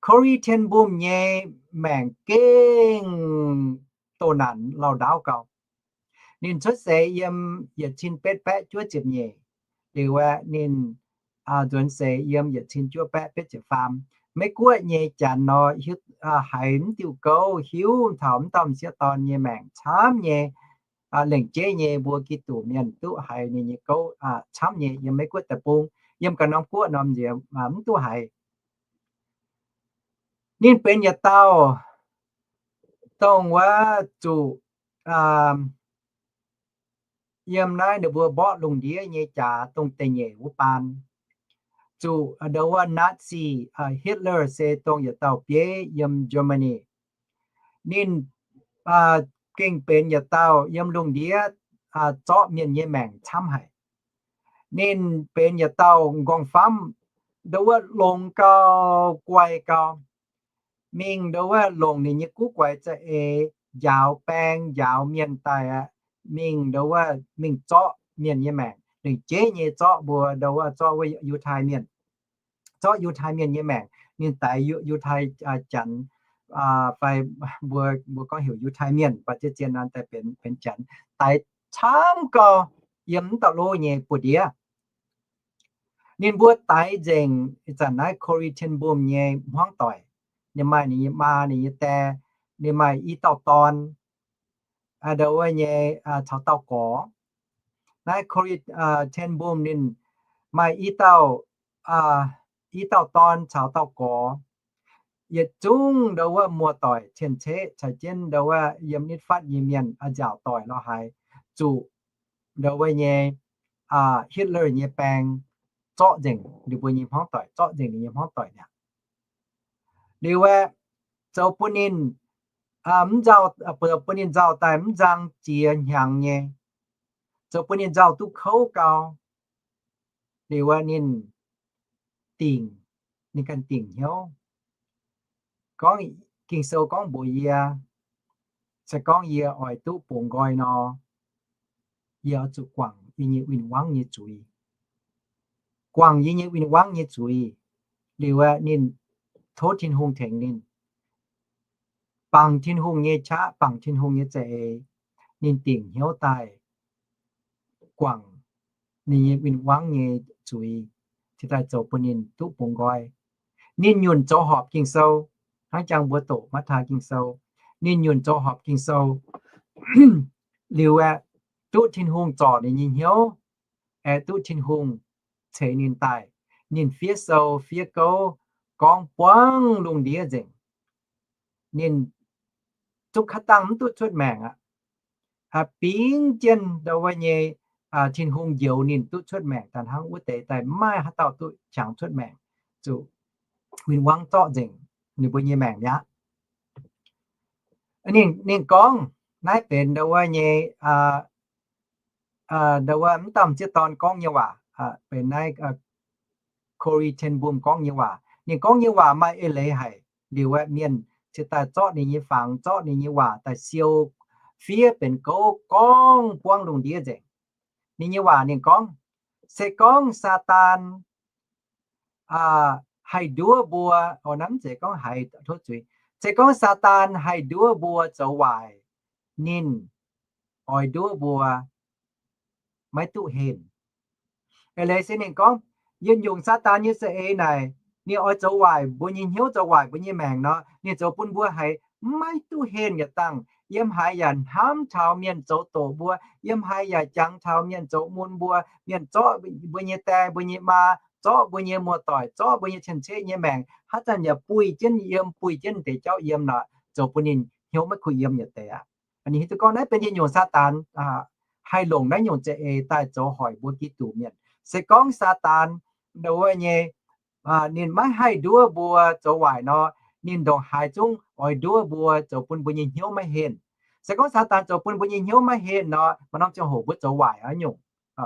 Corrie ten Boom nyei maengc gengh doh naanc lauh ndaauv gau. Ninh cuotv seix yiem yietc cin betv baeqv juov ziepc nyeic, liuz aeqv, ninh nzuonx seix yiem yietc cin juov baeqv betv ziepc faam. Meiv Guoqv nyei janx nor, haiz mv diuh gouv hiuv taux mv dauh m'sieqv dorn nyei maengc camv nyei. Lengc jeiv nyei mbuo Giduc mienh duqv haiz ninh nyei gouv camv nyei yiem Meiv Guoqv deic-bung, yiem ganh norm guoqv norm nziex mv duqv haiz. Ninh benx yietc dauh dongh wuov zuqc yiem naaiv ninh mbuo mborqv lungh ndiev nyei jaax dongh da'nyeic wuov baan, zuqc ndo wuov Nazi, Hitler se dongh yietc dauh bieiv yiem Germany. Ninh gengh benx yietc dauh yiem lungh ndiev zorqv mienh nyei maengc camv haic. Ninh benx yietc dauh m'nqorngv-famv, ndo wuov longx gau, guai gau. Mingh ndo wuov longc ninh nyei guv guaix za'eix njaaux baeng njaaux mienh daaih aqv. Mingh ndo wuov mingh zorqv mienh nyei maengc, lengc jeiv nyei zorqv mbuo ndo wuov, zorqv wuov Yiutai mienh, zorqv Yiutai mienh nyei maengc. Ninh daix Yiutai Janx, fai mbuo, mbuo gorngv heuc Yiutai mienh, mv baac zien-zien nor daaih benx, benx Janx, daix camv gau yiem m'dauh lov nyei buoz-ndiev. Ninh mbuo daix nzengc ih zanc naaiv Corrie ten Boom nyei hmuangv doic. Ninh maaih ninh nyei maa, ninh nyei die, ninh maaih i dauh dorn, ndo wuov nyei, caux dauh gorx. Naaiv Corrie ten Boom ninh maaih i dauh, i dauh dorn caux dauh gorx. Yietc zungv ndo wuov muoz-doic cien-ceqv caux jienv ndo wuov yiem nitv fatv nyei mienh, nziaauc doic lorz haaix, zuqc ndo wuov nyei Hitler nyei baeng zorqv nzengc ninh mbuo nyei hmuangv doic, zorqv nzengc ninh nyei hmuangv doic mi'aqv. Liuz aeqv, zoux bun ninh, mv nzauh, bun ninh nzauh daaih mv nzang jiex hnyangx nyei, zoux bun ninh nzauh duqv kouv gau. Liuz aeqv, ninh dingc, ninh ganh dingc hnyouv. Gorngv Ging-Sou gorngv mbuox yie, se gorngv yie oix duqv bungx nqoi nor, yie oix zuqc guangc yie nyei win-wangv nyei zuiz. Guangc yie nyei win-wangv nyei zuiz. Liuz aeqv, ninh tov Tin-Hungh tengx ninh, bangc Tin-Hungh nyei qaqv, bangc Tin-Hungh nyei za'eix, ninh dingc hnyouv daaih guangc ninh nyei win-wangv nyei zuiz, cingx daaih zoux bun ninh duqv bungx nqoi. Ninh nyunc zoux horpc Ging-Sou, hnangv jangx mbuo doqc Matv^taai Ging-Sou. Ninh nyunc zoux horpc Ging-Sou liuz aeqv, duqv Tin-Hungh zorc ninh nyei hnyouv, aeqv, duqv Tin-Hungh ceix ninh daaih. Ninh fiev sou fiev gouv gorngv buangv lungh ndiev nzengc. Ninh zungv kaav dangh mv duqv cuotv maengc aqv. Bingx jienv ndo wuov nyei, Tin-Hungh njoux ninh duqv cuotv maengc daaih hnangv, wuov deix daaih maiv maaih haaix dauh duqv qangx cuotv maengc, zuqc win-wangv zorqv nzengc ninh mbuo nyei maengc mi'aqv. Ninh, ninh gorngv, naaiv benx ndo wuov nyei, ndo wuov mv dauh m'sieqv dorn gorngv nyei waac, benx naaiv Corrie ten Boom gorngv nyei waac. Ninh gorngv nyei waac maaih eix leiz haic. Liuz aeqv, mienh cingx daaih zorqv ninh nyei fangx, zorqv ninh nyei waac daaih siou fiev benx gouv gorngv buangv lungh ndiev nzengc. Ninh nyei waac ninh gorngv, se gorngv Saadaan haih nduov mbuo, o, naaiv mv zeiz gorngv haiz tov zuiz, se gorngv Saadaan haih nduov mbuo zoux waaic, ninh oix nduov mbuo maiv duqv henh. Eix leiz se ninh gorngv, yietc nyungc Saadaan nyei za'eix naaic, ninh oix zoux waaic mbuo nyei hnyouv, zoux waaic mbuo nyei maengc nor, ninh zoux bun mbuo haiz maiv duqv henh yietc dangh. Yiem haaix yaac hnamv taux mienh zoux doqc mbuo, yiem haaix yaac jangx taux mienh zoux mun mbuo, mienh zorqv mbuo nyei die, mbuo nyei maa, zorqv mbuo nyei muoz-doic, zorqv mbuo nyei cien-ceqv nyei maengc, haaix zanc yaac buih jienv yiem, buih jienv deix jauv yiem nor, zoux bun ninh hnyouv maiv kuh yiem yietc deix aqv. Ninh hiuv duqv gorngv naaiv benx yietc nyungc Saadaan haih longc naaiv nyungc za'eix daaih zoux hoic mbuo Giduc mienh. Se gorngv Saadaan ndo wuov nyei, ninh maiv haih nduov mbuo zoux waaic nor, ninh ndongc haaix zungv oix nduov mbuo zoux bun mbuo nyei hnyouv maiv henh. Se gorngv Saadaan zoux bun mbuo nyei hnyouv maiv henh nor, maaih norm ziangh hoc mbuo zoux waaic aqv nyungc.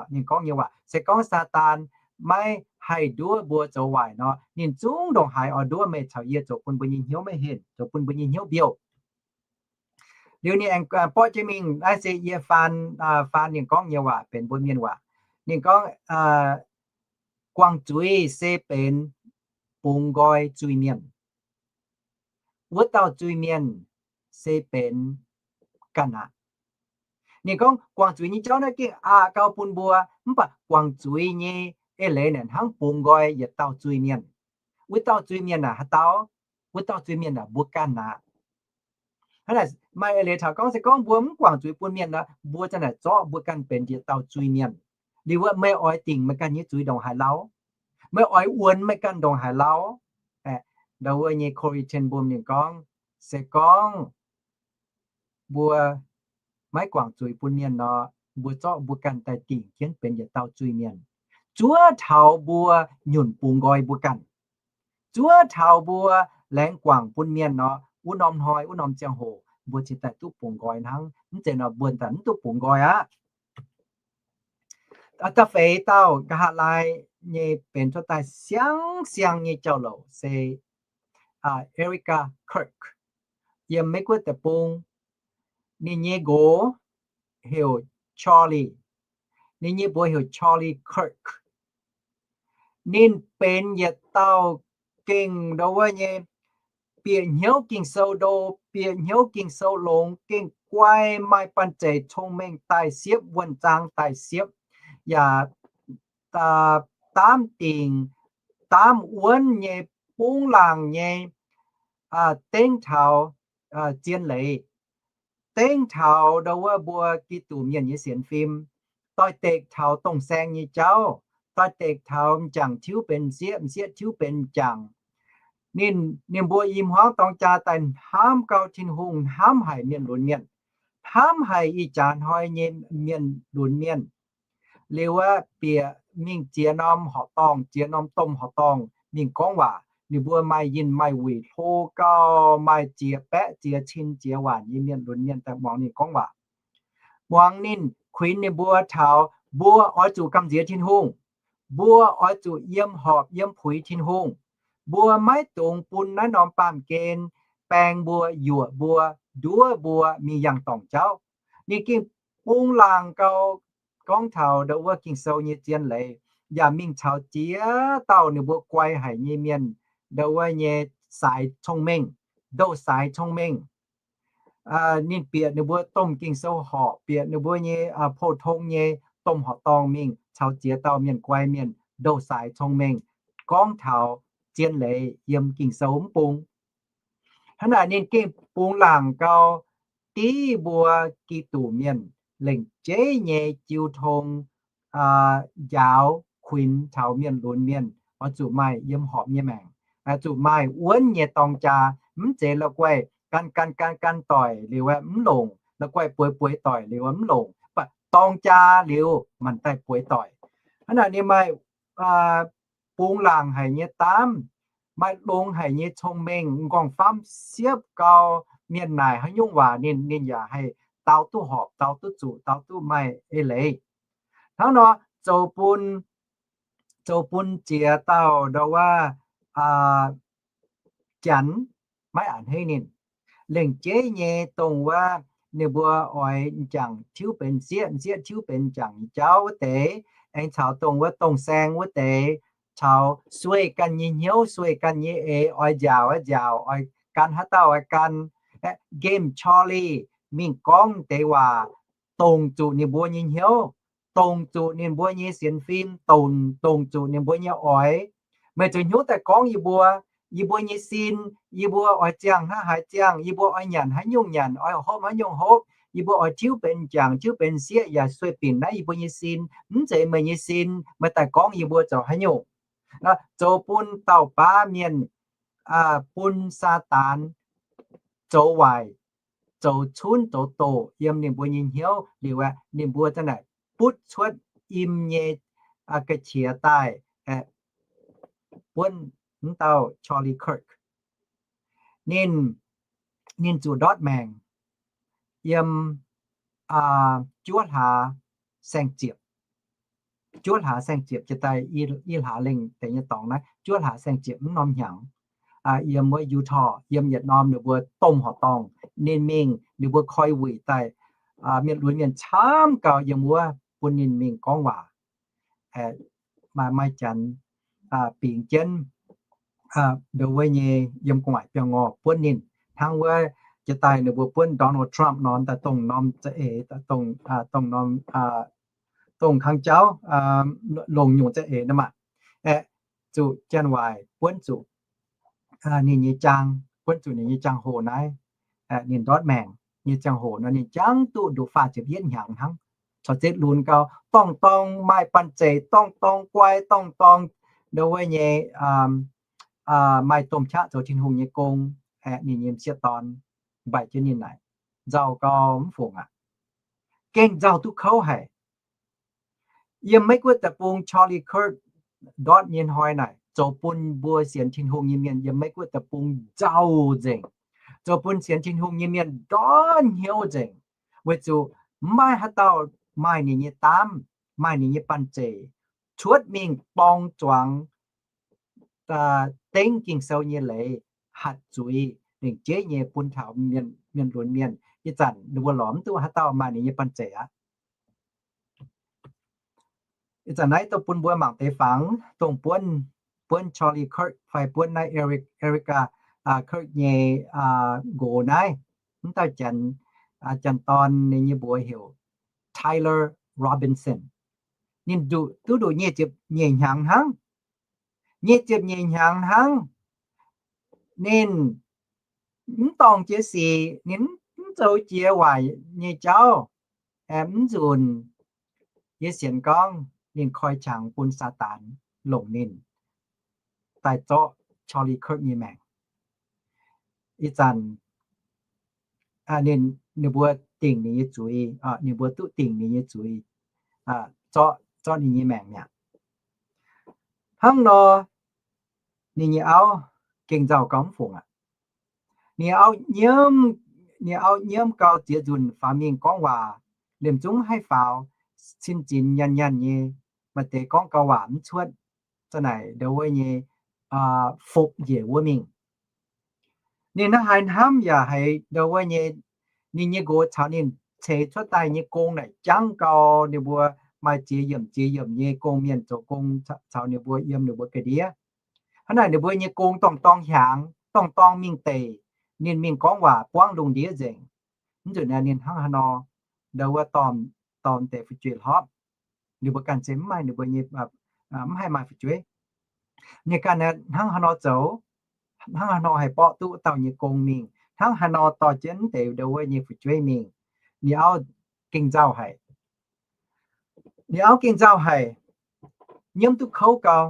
Ninh gorngv nyei waac, se gorngv Saadaan maiv haih nduov mbuo zoux waaic nor, ninh zungv ndongc haaix oix nduov meih caux yie zoux bun mbuo nyei hnyouv maiv henh, zoux bun mbuo nyei hnyouv mbiouh. Liuz ninh aengx borqv jienv mingh, naaiv se yie faan, faan ninh gorngv nyei waac benx mbuo mienh waac. Ninh gorngv, guangc zuiz se benx bungx nqoi zuiz-mienh. Wuov dauh zuiz-mienh se benx ganh aqv. Ninh gorngv guangc zuiz nyei jauv naaiv gengh aqc gau bun mbuo, mv baac guangc zuiz nyei eix leiz naaic hnangv bungx nqoi yietc dauh zuiz-mienh. Wuov dauh zuiz-mienh naaic haaix dauh? Wuov dauh zuiz-mienh naaic mbuo ganh aqv. Hnangv naaic maaih eix leiz taux gorngv se gorngv mbuo mv guangc zuiz bun mienh nor, mbuo za'naaic zorqv mbuo ganh benx yietc dauh zuiz-mienh. Liuz wuov meih oix dingc meih ganh nyei zuiz ndongc haaix lauh? Meih oix wuonx meih ganh ndongc haaix lauh? Ndo wuov nyei Corrie ten Boom ninh gorngv, se gorngv mbuo maiv guangc zuiz bun mienh nor, mbuo zorqv mbuo ganh daaih dingc jienv benx yietc dauh zuiz-mienh. Zuov taux mbuo nyunc bungx nqoi mbuo ganh. Zuov taux mbuo laengz guangc bun mienh nor, wuov norm hnoi, wuov norm ziangh hoc mbuo cingx daaih duqv bungx nqoi hnangv. Mv zeiz nor mbuo daaih mv duqv bungx nqoi aqv. Da'feix dauh nqa'haav laai nyei benx cuotv daaih siang-siang nyei jauv-louc se Erica Kirk, yiem Meiv Guoqv deic-bung. Ninh nyei nqox heuc Charlie. Ninh nyei mbuox heuc Charlie Kirk. Ninh benx yietc dauh gengh ndo wuov nyei, bieqc hnyouv Ging-Sou ndo, bieqc hnyouv Ging-Sou longx, gengh guai, maaih banh zeic, cong-mengh daaih siepv, wuonh zaang daaih siepv, yaac daamv dingc, daamv wuonv nyei, bungx laangc nyei, dengv taux zien leiz, dengv taux ndo wuov mbuo Giduc mienh nyei sienx fim, doix-dekc taux dongh saeng nyei jauv, doix-dekc taux m'jangc tiuv benx m'sieqv, m'sieqv tiuv benx m'jangc. Ninh, ninh mbuo i hmuangv dorng jaa daaih hnamv gau Tin-Hungh, hnamv haic mienh lunx mienh, hnamv haic ih jaax hnoi nyei mienh lunx mienh. Liuz aeqv, bieqc mingh ziex norm horqc dorngh, ziex norm domh horqc dorngh mingh gorngv waac. Ninh mbuo maaih yinh maaih wuic hlo gau, maaih ziex baeqv ziex cin ziex waanc nyei mienh lunx mienh daaih muangx ninh gorngv waac. Muangx ninh, kuinx ninh mbuo taux mbuo oix zuqc gamh nziex Tin-Hungh. Mbuo oix zuqc yiem horpc yiem puix Tin-Hungh. Mbuo maiv dungx bun naaiv norm baamh gen baeng mbuo, yuoqc mbuo, nduov mbuo mingh yangh dorngc jauv. Ninh gengh bungx laangc gau gorngv taux ndo wuov Ging-Sou nyei zien leiz, yaac mingh caux ziex dauh ninh mbuo guai haic nyei mienh, ndo wuov nyei saaix cong-mengh, ndou-saaix cong-mengh. Ninh bieqc ninh mbuo domh Ging-Sou horqc, bieqc ninh mbuo nyei pou-tong nyei domh horqc dorngh mingh caux ziex dauh mienh guai mienh, ndou-saaix cong-mengh, gorngv taux zien leiz yiem Ging-Sou mv bung. Hnangv naaic ninh gengh bungx laangc gau div mbuo Giduc mienh lengc jeiv nyei jiu tong njaaux kuinx taux mienh lunx mienh oix zuqc maaih yiem horpc nyei maengc, zuqc maaih wuonv nyei dorng jaa. Mv zeiz la'guaih gan gan gan gan doic liuz aeqv mv longc, la'guaih bueix bueix doic liuz aeqv mv longc, mv baac dorng jaa liuz manc daaih bueix doic. Hnangv naaic ninh maaih bungx laangc haic nyei daamv, maaih longx haic nyei cong-mengh, m'nqorngv-famv siepv gau, mienh naaic haaix nyungc waac ninh, ninh yaac haih dau duqv horpc, dau duqv zuqc, dau duqv maaih eix leiz. Hnangv nor zoux bun, zoux bun ziex dauh ndo wuov Janx maiv a'hneiv ninh. Lengc jeiv nyei dongh wuov ninh mbuo oix m'jangc tiuv benx m'sieqv, m'sieqv tiuv benx m'jangc nyei jauv wuov deix, aengx caux dongh wuov dongh saeng wuov deix, caux sueih ganh nyei hnyouv, sueih ganh nyei eix, oix nziaauc oix nziaauc, oix gan haaix dauh oix gan. Nqemh Charlie mingh gorngv deix waac dongc zuqc ninh mbuo nyei hnyouv, dongc zuqc ninh mbuo nyei sienx fim, dongc, dongc zuqc ninh mbuo nyei oix. Meih zoux hnyouv daaih gorngv yie mbuo, yie mbuo nyei sin, yie mbuo oix ziangh hnangv haaix ziangh, yie mbuo oix nyanc haaix nyungc nyanc, oix hopv haaix nyungc hopv, yie mbuo oix tiuv benx m'jangc, tiuv benx m'sieqv yaac sueih binc naaiv yie mbuo nyei sin. Mv zeiz meih nyei sin, meih daaih gorngv yie mbuo zoux haaix nyungc. Zoux bun dauh baav mienh, bun Saadaan zoux waaic, zoux cunv zoux doqc yiem ninh mbuo nyei hnyouv liuz aeqv, ninh mbuo za'naaic butv cuotv im nyei ga'qiex daaih buonv m'dauh Charlie Kirk. Ninh, ninh zuqc ndortv maengc yiem juov hlaax saeng-ziepc. Juov hlaax saeng-ziepc jiex daaih i hlaax lengh deix nyei dorngx naaiv, juov hlaax saeng-ziepc mv norm hnyangx, yiem wuov Utah, yiem yietc norm ninh mbuo domh horqc dorngh. Ninh mingh, ninh mbuo koi wuic daaih, mienh lunx mienh camv gau yiem wuov bun ninh mingh gorngv waac. Maaih, maaih janx bingx jienv ndo wuov nyei yiem gu'nguaaic biangh ngorh buonv ninh, hnangv wuov jiex daaih ninh mbuo buonv Donald Trump nor, daaih dongh norm za'eix, dongh norm, dongh kang jauv, longc nyungc za'eix nor maah. Aeqv, zuqc janx-waaic buonv zuqc ninh nyei jaang, buonv zuqc ninh nyei jaang-hoc naaiv. Ninh ndortv maengc nyei ziangh hoc nor ninh jangv duqv nduqc faah ziepc yietv hnyangx hnangv. Corc zeiv lunx gau, dorngh-dorngh maaih banh zeic, dorngh-dorngh guai, dorngh-dorngh ndo wuov nyei maaih domh qaqv zoux Tin-Hungh nyei gong. Aeqv, ninh nyei m'sieqv dorn mbaih jienv ninh naaic, nzauh gau mv fungc aqv. Gengh nzauh duqv kouv haic. Yiem Meiv Guoqv deic-bung Charlie Kirk ndortv nyei hnoi naaic zoux bun mbuo sienx Tin-Hungh nyei mienh yiem Meiv Guoqv deic-bung nzauh nzengc, zoux bun sienx Tin-Hungh nyei mienh ndortv hnyouv nzengc, weic zuqc mv maaih haaix dauh maaih ninh nyei daamv. maaih ninh nyei banh zeic cuotv mingh dorng zuangx dengv Ging-Sou nyei leiz, hatc zuiz lengc jeiv nyei bun taux mienh lunx mienh. Ih zanc ninh mbuo lorz mv duqv haaix dauh maaih ninh nyei banh zeic aqv. Ih zanc naaiv dongh bun mbuo mangc deix fangx, dongh buonv, buonv Charlie Kirk fai buonv naaiv Eric, Erica Kirk nyei nqox naaiv. Mv dauh janx, janx-dorn ninh nyei mbuox heuc Tyler Robinson. Ninh duqv nduqc nyic ziepc nyeic hnyangx hnangv. Nyic ziepc nyeic hnyangx hnangv. Ninh mv dorngc jiex sic, ninh mv zoux jiex waaic nyei jauv, aengx mv nzunc. Yie sienx gorngv ninh koi qangx bun Saadaan longc ninh daaih zorqv Charlie Kirk nyei maengc. Ih zanc ninh, ninh mbuo dingc ninh nyei zuiz, ninh mbuo duqv dingc ninh nyei zuiz, zorqv, zorqv ninh nyei maengc mi'aqv. Hnangv nor, ninh nyei auv gengh nzauh gauh mv fungc aqv. Ninh auv nyiemv, ninh auv nyiemv gau ziex nzunc faaux mingh gorngv waac, liemh zungv mv haih faaux, cin zinx nyanc nyanc nyei, maaih deix gorngv gau waac mv cuotv, za'naaic ndau wuov nyei fopv njiec wuov mingh. Ninh hnangv haaix hnamv yaac haiz ndau wuov nyei, ninh nyei nqox caux ninh ceix cuotv daaih nyei gong naaic jangv gau, ninh mbuo maaih ziex yiemc ziex yiemc nyei gong mienh zoux gong caux ninh mbuo yiem ninh mbuo ga'ndiev. Hnangv naaic ninh mbuo nyei gong dorngc dorng hiaangx, dorngc dorng mingh deic, ninh mingh gorngv waac buangv lungh ndiev nzengc. Mv nzunc naaiv ninh hnangv haaix nor ndau wuov dorh, dorh deix fu'jueiv hlopv. Ninh mbuo ganh se mv maaih ninh mbuo nyei, mv haih maaih fu'jueiv. Ninh ganh hnangv haaix nor zoux, hnangv haaix nor haih borqv duqv wuov dauh nyei gong mingh, hnangv haaix nor dorh jienv deix ndau wuov nyei fu'jueiv mingh. Ninh auv gengh nzauh haic. Ninh auv gengh nzauh haic, nyiemv duqv kouv gau.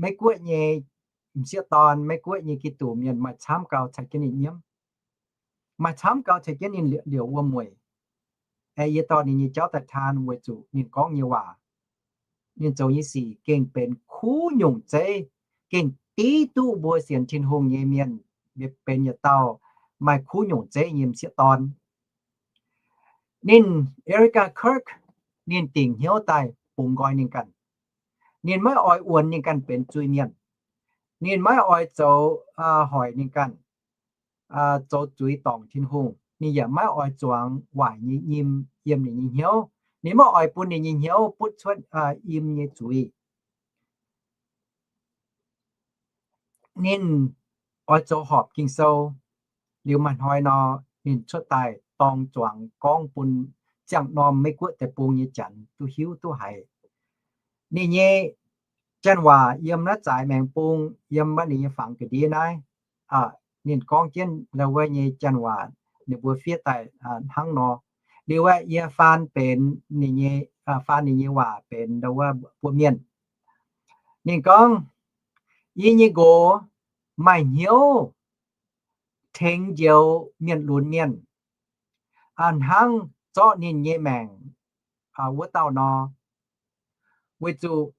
Meiv Guoqv nyei m'sieqv dorn, Meiv Guoqv nyei Giduc mienh maaih camv gau caux jienv ninh nyiemv. Maaih camv gau caux jienv ninh liouc wuom-mueic. Aeqv, yie dorh ninh nyei jauv daaih taan weic zuqc ninh gorngv nyei waac, ninh zoux nyei sic gengh benx kuv nyungc zeiv, gengh div duqv mbuo sienx Tin-Hungh nyei mienh benx yietc dauh maaih kuv nyungc zeiv nyei m'sieqv dorn. Ninh, Erica Kirk, ninh dingc hnyouv daaih bungx nqoi ninh ganh. Ninh maiv oix wuonx ninh ganh benx zuiz-mienh. Ninh maiv oix zoux hoic ninh ganh zoux zuiz dorngc Tin-Hungh. Ninh yaac maiv oix zuangx waaic nyei nyim yiem ninh nyei hnyouv. Ninh maiv oix bun ninh nyei hnyouv butv cuotv im nyei zuiz. Ninh oix zoux horpc Ging-Sou. Liuz maaih hnoi nor, ninh cuotv daaih dorng zuangx gorngv bun ziangh norm Meiv Guoqv deic-bung nyei janx duqv hiuv duqv haiz. Ninh nyei janx-waac yiem naaiv zaaix maengx bung, yiem wuov ninh nyei fangx ga'ndiev naaiv, ninh gorngv jienv ndau wuov nyei janx-waac, ninh mbuo fiev daaih hnangv nor. Liuz aeqv, yie faan benx ninh nyei, faan ninh nyei waac benx ndau wuov mbuo mienh. Ninh gorngv, yie nyei nqox maaih hnyouv tengx njoux mienh lunx mienh, hnangv zorqv ninh nyei maengc wuov dauh nor. Weic zuqc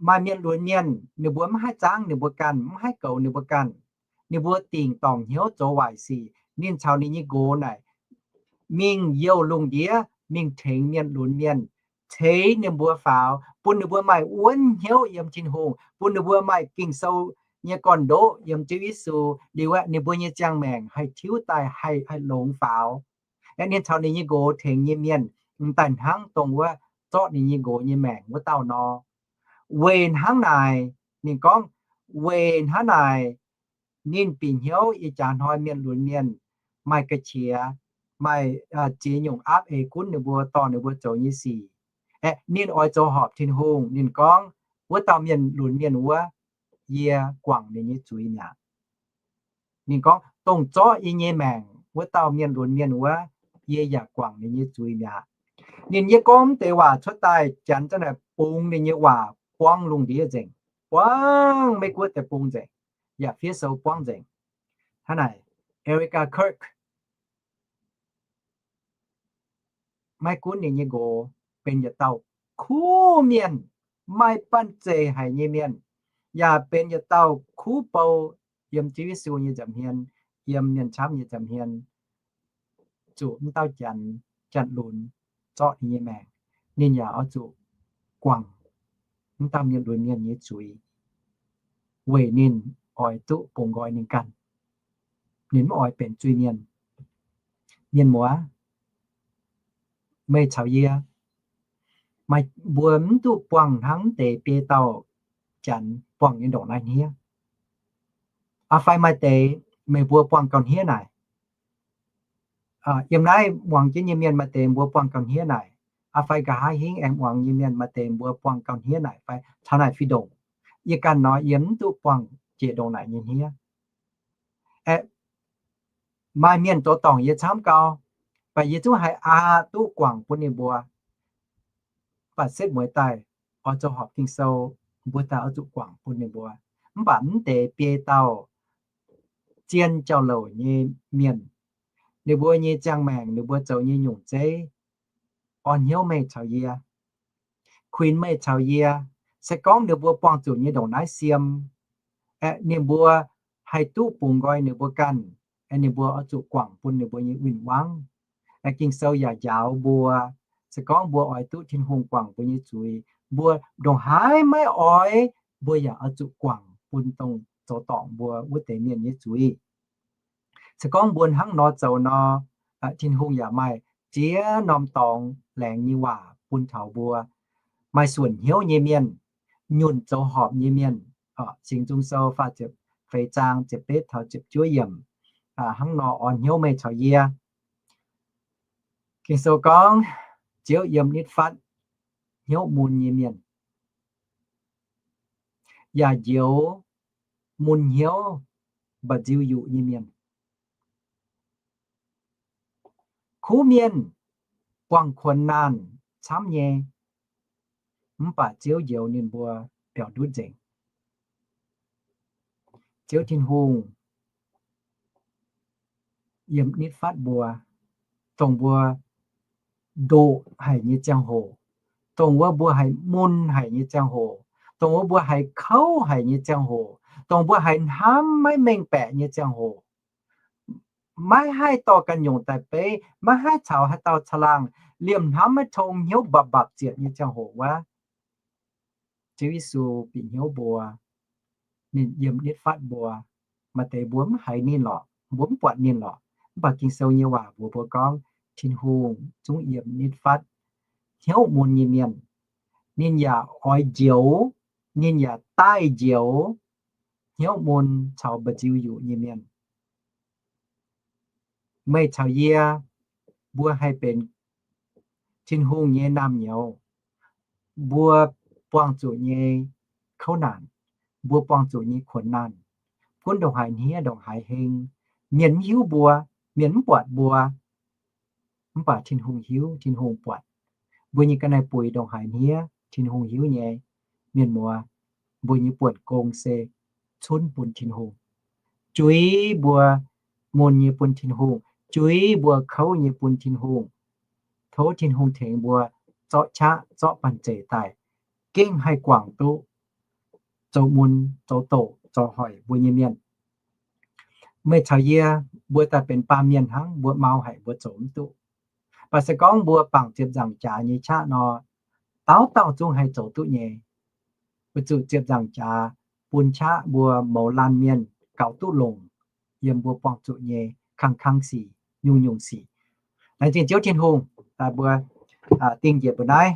maaih mienh lunx mienh, ninh mbuo mv haih zaangv ninh mbuo ganh, mv haih goux ninh mbuo ganh. Ninh mbuo dingc dorngc hnyouv zoux waaic sic. Ninh caux ninh nyei nqox naaic mingh youh lungh ndiev mingh tengx mienh lunx mienh, ceix ninh mbuo faaux, bun ninh mbuo maaih wuonv hnyouv yiem Tin-Hungh, bun ninh mbuo maaih Ging-Sou nyei gorn-ndoqv yiem Ziouv Yesu. Liuz aeqv, ninh mbuo nyei ziangh maengc haih tiuv daaih, haih, haih longx faaux. Aeqv, ninh caux ninh nyei nqox tengx nyei mienh m'daaih hnangv dongh wuov zorqv ninh nyei nqox nyei maengc wuov dauh nor. Weic hnangv naaic, ninh gorngv, weic hnangv naaic, ninh bieqc hnyouv ih jaax hnoi mienh lunx mienh maaih ga'qiex, maaih ziex nyungc aapv eix gunv ninh mbuo, dorh ninh mbuo zoux nyei sic. Aeqv, ninh oix zoux horpc Tin-Hungh. Ninh gorngv, wuov dauh mienh lunx mienh wuov, yie guangc ninh nyei zuiz mi'aqv. Ninh gorngv, dongh zorqv yie nyei maengc wuov dauh mienh lunx mienh wuov, yie yaac guangc ninh nyei zuiz mi'aqv. Ninh yie gorngv deix waac cuotv daaih, Janx za'naaic bungx ninh nyei waac buangv lungh ndiev nzengc, buangv Meiv Guoqv deic-bung nzengc, yaac fiev sou buangv nzengc. Hnangv naaic, Erica Kirk maiv gunv ninh nyei nqox benx yietc dauh kuv mienh, maaih banh zeic haic nyei mienh, yaac benx yietc dauh kuv bou yiem Ziouv Yesu nyei nza'hmien, yiem mienh camv nyei nza'hmien, zuqc m'dauh Janx, Janx-lunx, zorqv ninh nyei maengc. Ninh yaac oix zuqc guangc mv dauh mienh lunx mienh nyei zuiz, weic ninh oix duqv bungx nqoi ninh ganh. Ninh mv oix benx zuiz-mienh. Mienh muoz, meih caux yie, maaih mbuo mv duqv buangh hnangv deix biei dauh janx buangh nyei ndongc naaiv hniev. Aa fai maaih deix meih mbuo buangh gauh hniev naaic. Yiem naaiv muangx jienv nyei mienh maaih deix mbuo buangh gauh hniev naaic. Aa fai nqa'haav hingv aengx muangx nyei mienh maaih deix mbuo buangh gauh hniev naaic fai taux naaic fih ndongc. Yie ganh nor yie mv duqv buangh jiex ndongc naaic nyei hniev. Aeqv, maaih mienh zoux dorngc yie camv gau, mv baac yie zungv haih aqc duqv guangc bun ninh mbuo. Mv baac setv mueiz daaih oix zoux horpc Ging-Sou, mbuo daaih oix zuqc guangc bun ninh mbuo. Mv baac mv deix biei dauh zien jauv-louc nyei mienh, ninh mbuo nyei ziangh maengc, ninh mbuo zoux nyei nyungc zeiv, orn hnyouv meih caux yie, kuinx meih caux yie. Se gorngv ninh mbuo buangh zuqc nyei ndongc naaiv siem, aeqv, ninh mbuo haih duqv bungx nqoi ninh mbuo ganh, aeqv, ninh mbuo oix zuqc guangc bun ninh mbuo nyei win-wangv. Aeqv, Ging-Sou yaac njaaux mbuo, se gorngv mbuo oix duqv Tin-Hungh guangc mbuo nyei zuiz, mbuo ndongc haaix maiv oix, mbuo yaac oix zuqc guangc bun dongh zoux dorngc mbuo wuov deix mienh nyei zuiz. Se gorngv mbuo hnangv nor zoux nor, Tin-Hungh yaac maaih ziex norm dorngx laengz nyei waac bun taux mbuo maaih suonc hnyouv nyei mienh, nyunc zoux horpc nyei mienh. Singx Nzung Sou faah ziepc feix zaang ziepc betv taux ziepc juov yiemc, hnangv nor orn hnyouv meih caux yie. Ging-Sou gorngv, Ziouv yiem nitv fatv hnyouv mun nyei mienh, yaac njoux mun hnyouv mba'nziu yuqc nyei mienh. Kuv mienh buangh kuonx naanh camv nyei, mv baac Ziouv njoux ninh mbuo biaux ndutv nzengc. Ziouv Tin-Hungh yiem nitv fatv mbuo, dongh mbuo ndoqc haic nyei ziangh hoc, dongh wuov mbuo haiz mun haic nyei ziangh hoc, dongh wuov mbuo haiz kouv haic nyei ziangh hoc, dongh mbuo haiz hnamv maiv mengh baeqc nyei ziangh hoc, maiv haih dorh ganh nyungc daaih beiv, maiv haih caux haaix dauh caangh laangh, liemh hnamv maiv tong, hnyouv mbapc mbapc zietc nyei ziangh hoc wuov, Ziouv Yesu bieqc hnyouv mbuo, ninh yiem nitv fatv mbuo. Maaih deix mbuo mv haiz ninh lorqc, mbuo mv buatc ninh lorqc. Mv baac Ging-Sou nyei waac mbuox mbuo gorngv, Tin-Hungh zungv yiem nitv fatv hnyouv mun nyei mienh. Ninh yaac oix njoux, ninh yaac daaih njoux hnyouv mun caux mba'nziu yuqc nyei mienh. Meih caux yie, mbuo haih benx Tin-Hungh nyei naamh nyouz. Mbuo buangh zuqc nyei kouv naanc, mbuo buangh zuqc nyei kuonx naanh, gunv ndongc haaix hniev ndongc haaix heng, mienh mv hiuv mbuo, mienh mv buatc mbuo, mv baac Tin-Hungh hiuv, Tin-Hungh buatc. Mbuo nyei ga'naaiv buix ndongc haaix hniev Tin-Hungh hiuv nyei. Mienh muoz, mbuo nyei buonc gong se cunv bun Tin-Hungh. Juix mbuo mun nyei bun Tin-Hungh, juix mbuo kouv nyei bun Tin-Hungh. Tov Tin-Hungh tengx mbuo zorqv qaqv zorqv banh zeic daaih, gengh haih guangc duqv zoux mun, zoux doqc, zoux hoic mbuo nyei mienh. Meih caux yie, mbuo daaih benx baamh mienh hnangv, mbuo mau haic, mbuo zoux mv duqv. Mv baac se gorngv mbuo bangc ziepc nzaangc jaax nyei qaqv nor, dauh dauh zungv haih zoux duqv nyei. Weic zuqc ziepc nzaangc jaax bun qaqv mbuo mouz laanh mienh gaux duqv longc yiem mbuo buangh zuqc nyei kang-kang sic, nyungc-nyungc sic. Laengz zingh Ziouv Tin-Hungh daaih mbuo dingh njiec mbuo naaiv.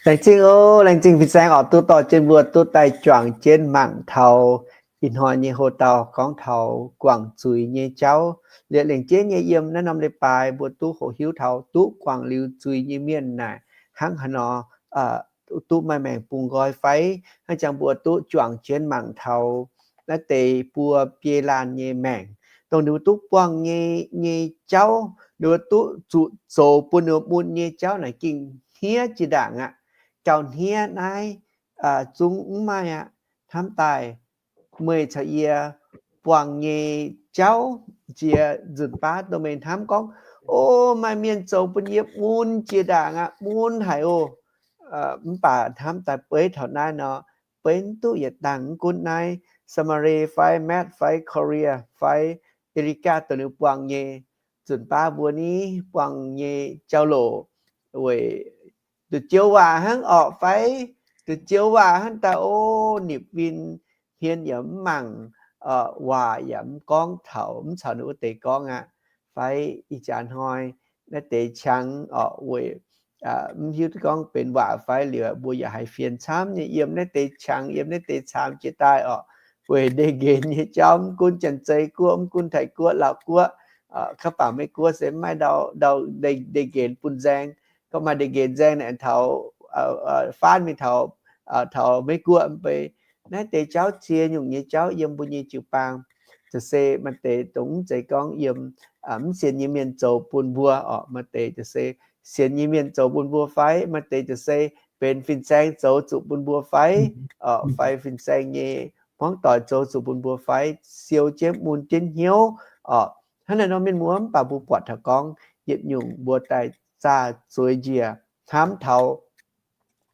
Laengz zingh oc, laengz zingh fin-saeng oc, duqv dorh jienv mbuo duqv daaih juangc jienv mangc taux ih hnoi nyei hoc-dauh gorngv taux guangc zuiz nyei jauv. Liuz lengc jeiv nyei yiem naaiv norm leiz-baaix mbuo duqv hoqc hiuv taux duqv guangc liuz zuiz nyei mienh naaic hnangv haaix nor duqv maaih maengc bungx nqoi fai. Hnangv jangx mbuo duqv juangc jienv mangc taux naaiv deix buo biei laanh nyei maengc, dongh ninh mbuo duqv buangh nyei, nyei jauv, ninh mbuo duqv zuqc zoux bun ninh mbuo mun nyei jauv naaic gengh hniev jiex ndaangc aqv. Gauh hniev naaiv zungv mv maaih aqv. Hnamv daaih meih caux yie buangh nyei jauv, jiex nzunc baav dongh meih hnamv gorngv, O, maaih mienh zoux bun yie mun jiex ndaangc aqv, mun haic oc. Mv baac hnamv daaih beiv taux naaiv nor, beiv mv duqv yietc dangh, mv gunv naaiv Samaria fai Matt fai Korea fai Erica dongh ninh buangh nyei nzunc baav mbuo ni buangh nyei jauv-louc weic duqv joux waac hnangv orqc fai, duqv joux waac hnangv daaih o, nipc win, hmien yaac mv mangc, waac yaac mv gorngv taux, mv caux ninh wuov deix gorngv aqv. Fai ih jaax hnoi naaiv deix qangx orqc weic mv hiuv duqv gorngv benx waac fai liuz, mbuo yaac haiz fienx camv nyei yiem naaiv deix qangx, yiem naaiv deix caamx jiex daaih orqc. Weic ndeic nqenx nyei jauv, mv gunv Janx-Zei Guoqv, mv gunv Taiv Guoqv, Laauv Guoqv, kaav baac Meiv Guoqv se mv maaih ndau, ndau ndeic nqenx bun nzaeng. Gorngv maaih ndeic nqenx nzaeng naaic taux, faanv mingh taux, taux Meiv Guoqv mv bei. Naaiv deix jauv cie nyungc nyei jauv yiem mbuo nyei jiu-baang, za'gengh maaih deix dongh mv zeiz gorngv yiem mv sienx nyei mienh zoux bun mbuo orqc. Maaih deix za'gengh sienx nyei mienh zoux bun mbuo fai, maaih deix za'gengh benx fin-saeng zoux zuqc bun mbuo fai, fai fin-saeng nyei hmuangv doic zoux zuqc bun mbuo fai, siou jienv mun jienv hnyouv orqc. Hnangv naaiv nor mienh muoz, mv baac mbuo buatc taux gorngv yietc nyungc mbuo daaih zaah zueiz njiec hnamv taux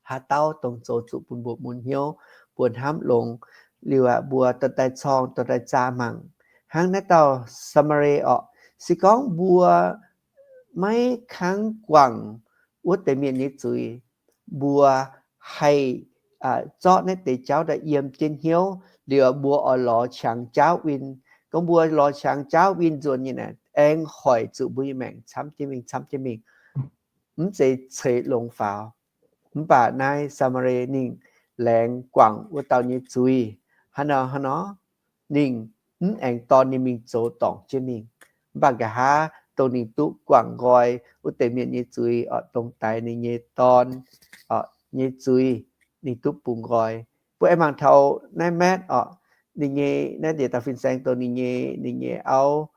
haaix dauh dongh zoux zuqc bun mbuo mun hnyouv, mbuo hnamv longx liuz aqv, mbuo dorh daaih corng, dorh daaih zaah mangc. Hnangv naaiv dauh Saa^maa^lie orqc, se gorngv mbuo maiv kangv guangc wuov deix mienh nyei zuiz, mbuo haih zorqv naaiv deix jauv daaih yiem jienv hnyouv liuz, mbuo oix lorz qangx jaauv win. Gorngv mbuo lorz qangx jaauv win nzuonx nyei naaic, aengx hoic zuqc mbuo nyei maengc camv jienv mingh, camv jienv mingh, mv zeiz ceix longx faaux. Mv baac naaiv Saa^maa^lie ninh laengz guangc wuov dauh nyei zuiz. Hnangv nor, hnangv nor, ninh mv aengx dorh ninh mingh zoux dorngc jienv mingh. Mv baac nqa'haav dongh ninh duqv guangc nqoi wuov deix mienh nyei zuiz orqc, dongh daix ninh nyei dorn, nyei zuiz, ninh duqv bungx nqoi. Mbuo aengx mangc taux naaiv Maetv orqc, ninh nyei naaiv deix dauh fin-saeng dongh ninh nyei, ninh nyei auv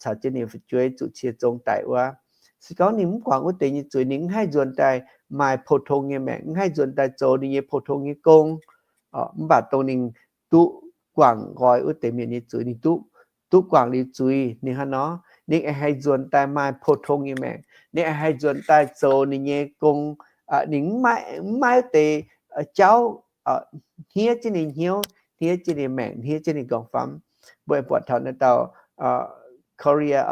caux jienv ninh fu'jueiv zuqc cie zong daic wuov. Se gorngv ninh mv guangc wuov deix nyei zuiz, ninh mv haih nzuonx daaih maaih pou-tong nyei maengc, mv haih nzuonx daaih zoux ninh nyei pou-tong nyei gong. Mv baac dongh ninh duqv guangc nqoi wuov deix mienh nyei zuiz, ninh duqv, duqv guangc liuz zuiz, ninh hnangv nor, ninh aengx haih nzuonx daaih maaih pou-tong nyei maengc, ninh aengx haih nzuonx daaih zoux ninh nyei gong. Ninh mv maaih, mv maaih wuov deix jauv hniev jienv ninh hnyouv, hniev jienv ninh maengc, hniev jienv ninh gorngv famv. Mbuo aengx buatc taux naaiv dauh Corrie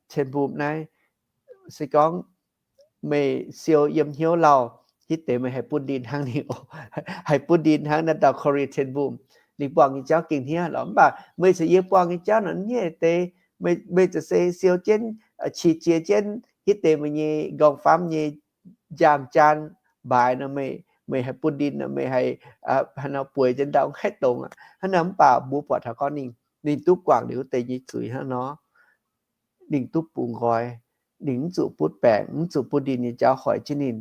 ten Boom naaiv, se gorngv meih siou yiem hnyouv lauh, hitv deix meih haih butv ndin hnangv ninh oc. Haih butv ndin hnangv naaiv dauh Corrie ten Boom. Ninh buangh nyei jauv gengh hniev lorqc, mv baac meih caux yie buangh nyei jauv nor hniev deix. Meih za'gengh siou jienv, qiex jiez jienv hitv deix meih nyei nqorngv-famv nyei njaam jaan mbaaix nor, meih, meih haih butv ndin nor, meih haih, haaix nor bueix jienv ndau haih dongz aqv. Hnangv naaiv mv baac mbuo buatc taux gorngv ninh, ninh duqv guangc liuz wuov deix nyei zuiz hnangv nor, ninh duqv bungx nqoi, ninh mv zuqc butv baengc, mv zuqc butv ndin nyei jauv hoic jienv ninh.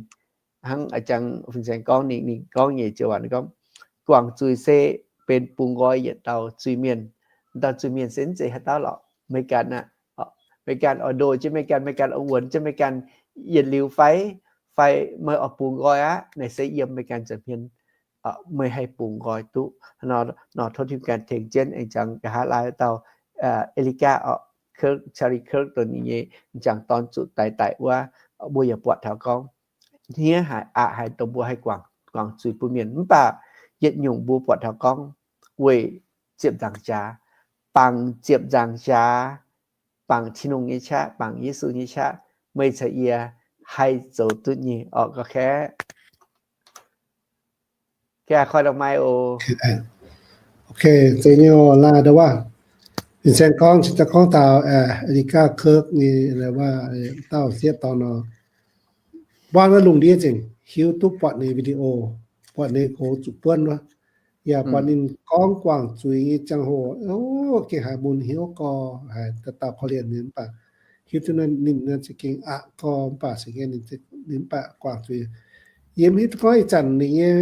Hnangv a'jang fin-saeng gorngv ninh, ninh gorngv nyei joux waac ninh gorngv, guangc zuiz se benx bungx nqoi yietc dauh zuiz-mienh. Dauh zuiz-mienh se mv zeiz haaix dauh lorqc, meih ganh aqv. Meih ganh oix ndoh jienv meih ganh, meih ganh oix wuonx jienv meih ganh yietc liuz fai, fai meih oix bungx nqoi aqv, naaiv se yiem meih ganh nza'hmien meih haih bungx nqoi duqv. Nor tov Tin-Hungh ganh tengx jienv aengx jangx nqa'haav laai dauh Erica, Charlie Kirk dongh ninh nyei m'jangc dorn zuqc daix daic wuov, mbuo yaac buatc taux gorngv hniev haic, aqc haic dongh mbuo haih guangc, guangc zuiz bun mienh. Mv baac yietc nyungc mbuo buatc taux gorngv weic ziepc nzaangc jaax, bangc ziepc nzaangc jaax, bangc Tin-Hungh nyei qaqv, bangc Yesu nyei qaqv, meih caux yie haih zoux duqv nyei orqc. Gorngv kaeqv Koi dongh mai oc. Ok, zeiz nyei oc, laaih ndau wuov. Fin-saeng gorngv, cingx daaih gorngv taux Erica Kirk nyei, wuov dauh sieqv dorn nor, mbuo naaiv lungh ndiev zingh hiuv duqv buatc ninh video, buatc ninh gox zuqc buonv wuov, yaac buatc ninh gorngv guangc zuiz nyei ziangh hoc, gengh haiz mun hnyouv gorx, haiz dauh dauh korv-lienh mienh mv baac hiuv duqv ninh za'gengh aqc gorx mv baac se ninh mv baac guangc zuiz. Yie mv hiuv duqv gorngv ih zanc ninh nyei,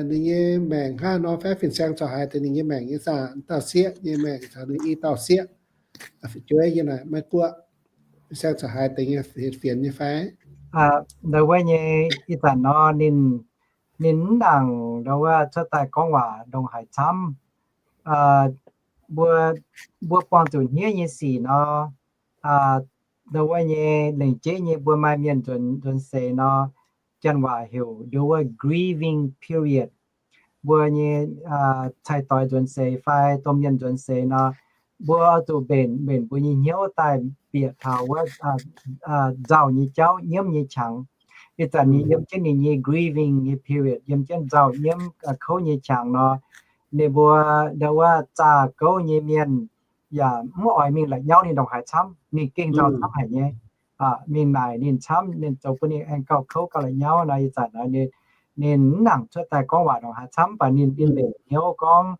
ninh nyei maengc hnangv nor fai fin-saeng corc haiz deix ninh nyei maengc nyei saah, dauh sieqv nyei maengc caux ninh i dauh sieqv, fu'jueiv yiem naaic Meiv Guoqv. Fin-saeng corc haiz deix nyei fienx nyei fai? Ndau wuov nyei ih zanc nor ninh, ninh mv nangc ndau wuov cuotv daaih gorngv waac ndongc haaix camv. Mbuo, mbuo buangh zuqc hniev nyei sic nor, ndau wuov nyei lengc jeiv nyei mbuo maaih mienh nzuonx, nzuonx seix nor, janx waac heuc ndau wuov grieving period. Mbuo nyei cai-doix nzuonx seix fai domh mienh nzuonx seix nor, mbuo zuqc mbenc, mbenc mbuo nyei hnyouv daaih bieqc taux wuov nzauh nyei jauv, nyiemv nyei qangx. Ih zanc ninh yiem jienv ninh nyei grieving nyei period, yiem jienv nzauh nyiemv kouv nyei qangx nor, ninh mbuo ndau wuov zaah gouv nyei mienh yaac mv oix mingh la'nyauv ninh ndongc haaix camv, ninh gengh nzauh camv haic nyei. Mingh naaic ninh camv, ninh zoux bun ninh aengx gauh kouv gauh la'nyauv nor, ih zanc nor ninh mv nangc cuotv daaih gorngv waac ndongc haaix camv, mv baac ninh mbenc hnyouv gorngv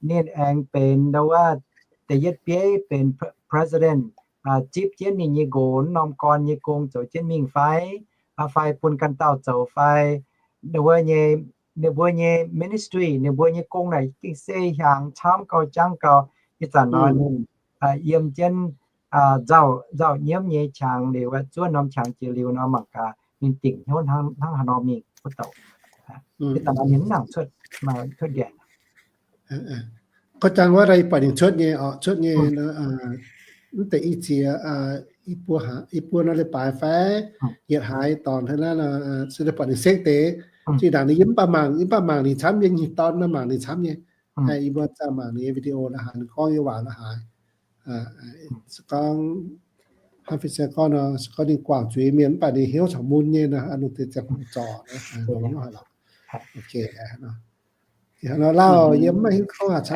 ninh aengx benx ndau wuov da'yietv bieiv benx president, zipv jienv ninh nyei nqox wuov norm gorn nyei gong zoux jienv mingh fai, fai bun ganh dauh zoux fai, ndau wuov nyei, ninh mbuo nyei ministry, ninh mbuo nyei gong naaic gengh se hiaangx camv gauh jangv gauh. Ih zanc nor ninh yiem jienv nzauh, nzauh nyiemv nyei qangx liuz, zuov norm qangx jiex liuz nor mangc gaax ninh dingc hnyouv hnangv haaix nor mingh wuov douc. Ih zanc nor ninh mv nangc cuotv, cuotv nqaengc. Kov jang wuov daaih buatc ninh cuotv nyei oc, cuotv nyei. Mv deix ih ziex, i buo nor leiz-baaix fai yietc hlaax dorngx hnangv naaiv nor, se daaih buatc ninh sekv deix. Zinh ndaangc ninh yiem mv baac mangc, yiem mv baac mangc ninh camv nyei, nyic dorn nor mangc ninh camv nyei. I mbuo zaah mangc ninh nyei video la'haaix, ninh gorngv nyei waac la'haaix. Se gorngv hnangv fin-saeng gorngv nor, se gorngv ninh guangc zuiz mienh mv baac ninh hnyouv corc mun nyei nor, lungh deix ziangh hoc zorc nor, longx haic lorqc. Lauh yiem maiv hiuv gorngv aqv.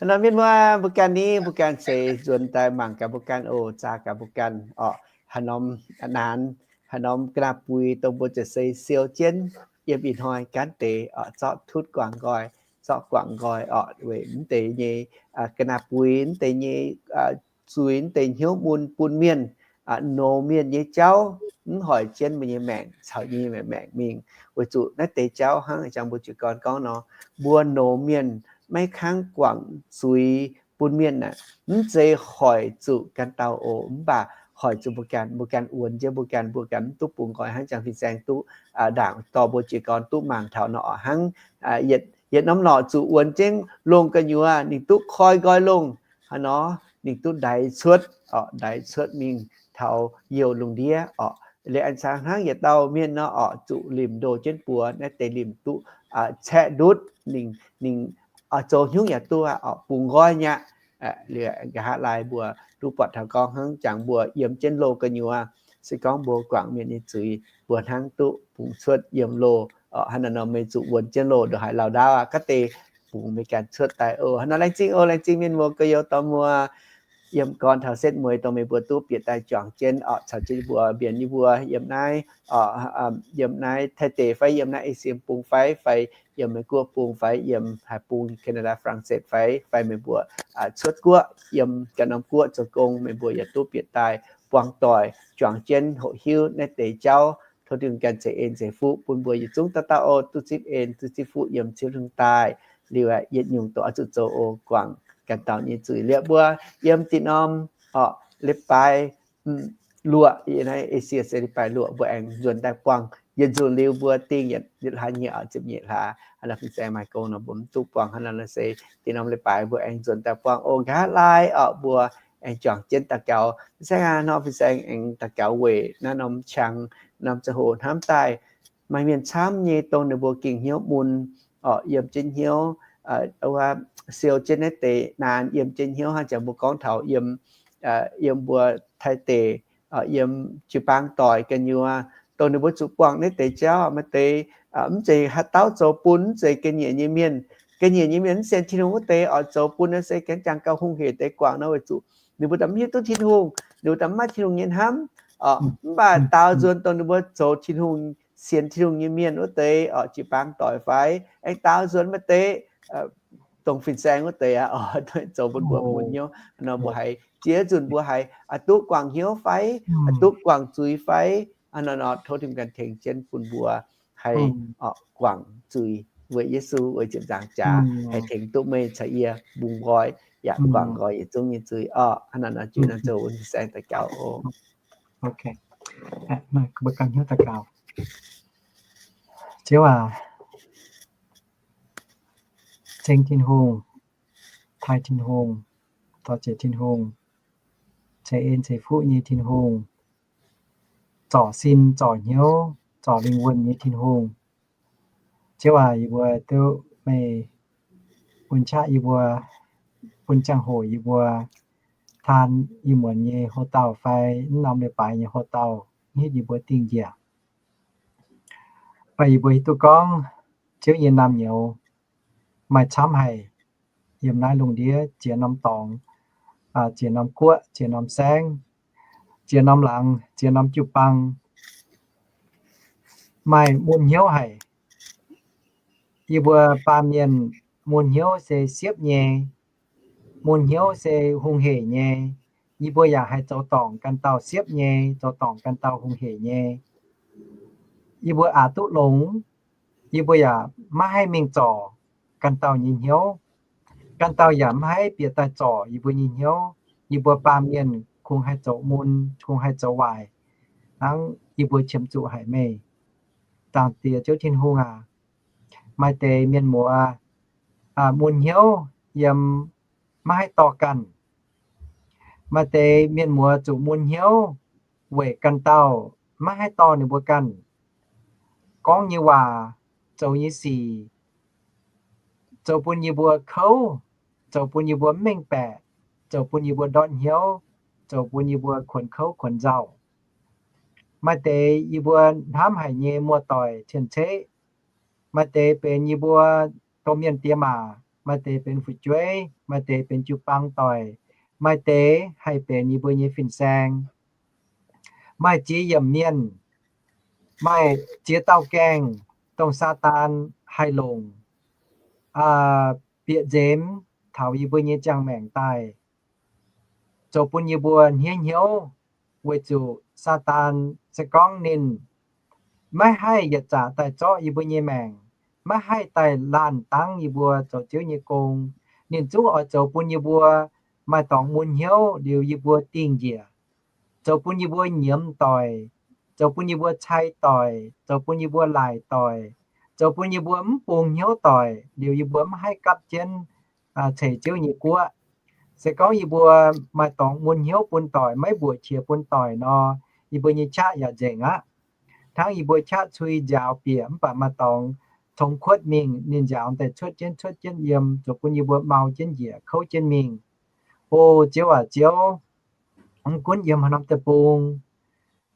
Nor mienh muoz, mbuo ganh ni, mbuo ganh seix nzuonx daaih mangc gaax mbuo ganh oc, zaah gaax mbuo ganh orqc. Haaix norm naanx, haaix norm ga'naaiv-buix dongh mbuo ziouc se siou jienv yiem ih hnoi gaanv deix orqc, zorqv tutv guangc nqoi, zorqv guangc nqoi orqc, weic mv deix nyei ga'naaiv-buix, mv deix nyei zuiz, mv deix hnyouv mun bun mienh, nouz mienh nyei jauv, mv hoic jienv mbuo nyei maengc caux nyei maengc mingh. Weic zuqc naaiv deix jauv hnangv jangx mbuo jiez gorn gorngv nor, mbuo nouz mienh maiv kangv guangc zuiz bun mienh aeqv, mv zeiz hoic zuqc ganh dauh oc, mv baac hoic zuqc mbuo ganh, mbuo ganh wuonx jienv mbuo ganh, mbuo ganh mv duqv bungx nqoi hnangv jangx fin-saeng duqv ndaangc dorh mbuo jiez gorn duqv mangc taux nor orqc. Hnangv yietc norm norqc zuqc wuonx jienv longh gu'nyuoz ninh duqv koi nqoi longh, hnangv nor ninh duqv ndaix cuotv orqc, ndaix cuotv mingh taux youh lungh ndiev orqc. Liuz aengx caux hnangv yietc dauh mienh nor orqc, zuqc limc ndoh jienv buoz, naaiv deix limc duqv caeqv ndutv, ninh, ninh zoux hnyouv yaac duqv orqc, bungx nqoi nyei aqv. Liuz nqa'haav laai mbuo duqv buatc taux gorngv hnangv jangx mbuo yiem jienv loh gu'nyuoz, se gorngv mbuo guangc mienh nyei zuiz, mbuo hnangv duqv bungx cuotv yiem loh orqc. Hnangv naaiv nor meih zuqc wuonx jienv loh ndongc haaix lauh ndaauv aqv, gaav deix bungx meih ganh cuotv daaih oc. Hnangv nor laengz zingh oc, laengz zingh mienh muoz gorx-youz dorh muoz yiem gorn taux setv mueiz dongh meih mbuo duqv bieqc daaih juangc jienv orqc, caux jienv mbuo mbienx yie mbuo yiem naaiv, yiem naaiv Taiv deic fai yiem naaiv Esie bung fai, fai yiem Meiv Guoqv bung fai yiem haaix bung, Canada, France fai, fai meih mbuo cuotv guoqv yiem ganh norm guoqv zoux gong, meih mbuo yaac duqv bieqc daaih buang doic juangc jienv hoqc hiuv naaiv deix jauv. Tov Tin-Hungh ganh ceix en ceix fuqv bun mbuo yietc zungv dauh dauh oc, duqv zipv en duqv zipv fuqv yiem Ziouv Tin-Hungh daaih. Liuz aeqv, yietc nyungc doqc oix zuqc zoux oc, guangc ganh dauh nyei zuiz. Liuz mbuo yiem dinh norm orqc, leiz-baaix luoqc, naaiv Esie se leiz-baaix luoqc, mbuo aengx nzuonx daaih buangh. Yietc nzunc liuz mbuo dingh yietc hlaax nyei orqc, ziepc nyeic hlaax, hnangv nor fin-saeng maaih gong nor mbuo mv duqv buangh, hnangv nor se dinh norm leiz-baaix mbuo aengx nzuonx daaih buangh oc. Nqa'haav laai orqc, mbuo aengx juangc jienv daux gaux. Fin-saeng aac, hnangv nor fin-saeng aengx daux gaux weic naaiv norm qangx, norm ziangh hoc hnamv daaih maaih mienh camv nyei dongh ninh mbuo gengh hnyouv mun orqc, yiem jienv hnyouv, siou jienv naaiv deix naanx, yiem jienv hnyouv hnangv jangx mbuo gorngv taux yiem, yiem mbuo Taiv deic, yiem jiu-baang doic gu'nyuoz, dongh ninh mbuo zuqc buangh naaiv deix jauv maaih deix mv zeiz haaix dauh zoux bun, mv zeiz ga'nyiec nyei mienh. Ga'nyiec nyei mienh mv sienx Tin-Hungh wuov deix orqc, zoux bun nor se gengh jangx gauh hungh hec deix guangc nor, weic zuqc ninh mbuo daaih mv hiuv duqv Tin-Hungh, ninh mbuo daaih mv maaih Tin-Hungh nyei hnamv orqc. Mv baac daaux nzuonx dongh ninh mbuo zoux Tin-Hungh, sienx Tin-Hungh nyei mienh wuov deix orqc, jiu-baang doic fai aengx daaux nzuonx maaih deix dongh fin-saeng wuov deix aqv orqc, zoux bun mbuo mun hnyouv nor, mbuo haiz ziex nzunc mbuo haiz duqv guangc hnyouv fai, duqv guangc zuiz fai, nor nor tov Tin-Hungh ganh tengx jienv bun mbuo haih guangc zuiz weic Yesu, weic ziepc nzaangc jaax, haih tengx duqv meih caux yie mbungh nqoi yaac guangc nqoi yietc zungv nyei zuiz orqc. Hnangv naaiv nor jiu nor zoux fin-saeng daux gaux oc. Mbuo ganh hnyouv daux gaux. Ziouv aac, ceng Tin-Hungh, taaih Tin-Hungh, dorh ziec Tin-Hungh, ceix en ceix fuqv nyei Tin-Hungh, zorc sin zorc hnyouv zorc lingh wuonh nyei Tin-Hungh. Ziouv aac, yie mbuo duqv meih bun qaqv yie mbuo bun ziangh hoc yie mbuo taan ih muonz nyei houx-dauh fai mv norm leiz-baaix nyei houx-dauh hitv yie mbuo dingh njiec. Baac yie mbuo hiuv duqv gorngv Ziouv nyei naamh nyouz maaih camv haic, yiem naaiv lungh ndiev ziex norm dorngx, ziex norm guoqv, ziex norm saengv, ziex norm laangz, ziex norm jiu-baang, maaih mun hnyouv haic. Yie mbuo baamh mienh mun hnyouv se siepv nyei, mun hnyouv se hungh heic nyei. Yie mbuo yaac haih zoux dorngc ganh dauh siepv nyei, zoux dorngc ganh dauh hungh heic nyei. Yie mbuo aqc duqv longx, yie mbuo yaac maiv haih mingh zorc ganh dauh nyei hnyouv. Ganh dauh yaac maiv haih bieqc daaih zorc yie mbuo nyei hnyouv. Yie mbuo baamh mienh kungx haih zoux mun, kungx haih zoux waaic. Hnangv yie mbuo qiemx zuqc haic meih, Zaangc Diex Ziouv Tin-Hungh aac. Maaih deix mienh muoz mun hnyouv yiem maiv haih dorh ganh. Maaih deix mienh muoz zuqc mun hnyouv weic ganh dauh maiv haih dorh ninh mbuo ganh. Gorngv nyei waac, zoux nyei sic, zoux bun yie mbuo kouv, zoux bun yie mbuo mv mengh baeqc, zoux bun yie mbuo ndortv hnyouv, zoux bun yie mbuo kuonx kouv kuonx nzauh. Maaih deix yie mbuo hnamv haic nyei muoz-doic cien-ceqv, maaih deix benx yie mbuo domh mienh diex maac, maaih deix benx fu'jueiv, maaih deix benx jiu-baang doic, maaih deix haih benx yie mbuo nyei fin-saeng. Maaih ziex yiemc mienh, maaih ziex dauh gaengh, dongh Saadaan haih longc bieqc nzemx taux yie mbuo nyei ziangh maengc daaih, zoux bun yie mbuo hniev hnyouv, weic zuqc Saadaan se gorngv ninh maiv haih yietc zaqc daaih zorqv yie mbuo nyei maengc, maiv haih daaih laanh dangv yie mbuo zoux Ziouv nyei gong. Ninh zungv oix zoux bun yie mbuo maaih dorngx mun hnyouv liuz yie mbuo dingh njiec, zoux bun yie mbuo nyiemz doic, zoux bun yie mbuo cai doic, zoux bun yie mbuo laaic doic, zoux bun yie mbuo mv bungx hnyouv doic, liuz yie mbuo mv haih gapv jienv ceix Ziouv nyei guoqv. Se gorngv yie mbuo maaih dorngx mun hnyouv bun doic, maiv mbuoqc qiex bun doic nor, yie mbuo nyei qaqv yaac nzengc aqv. Hnangv yie mbuo qaqv cui nziaaux bieqc mv baac maaih dorngx tongx kuotv mingh, ninh nziaaux daaih cuotv jienv cuotv jienv yiem, zoux bun yie mbuo mau jienv njiec, kouv jienv mingh. O Ziouv aac, Ziouv, mv gunv yiem haaix norm deic-bung,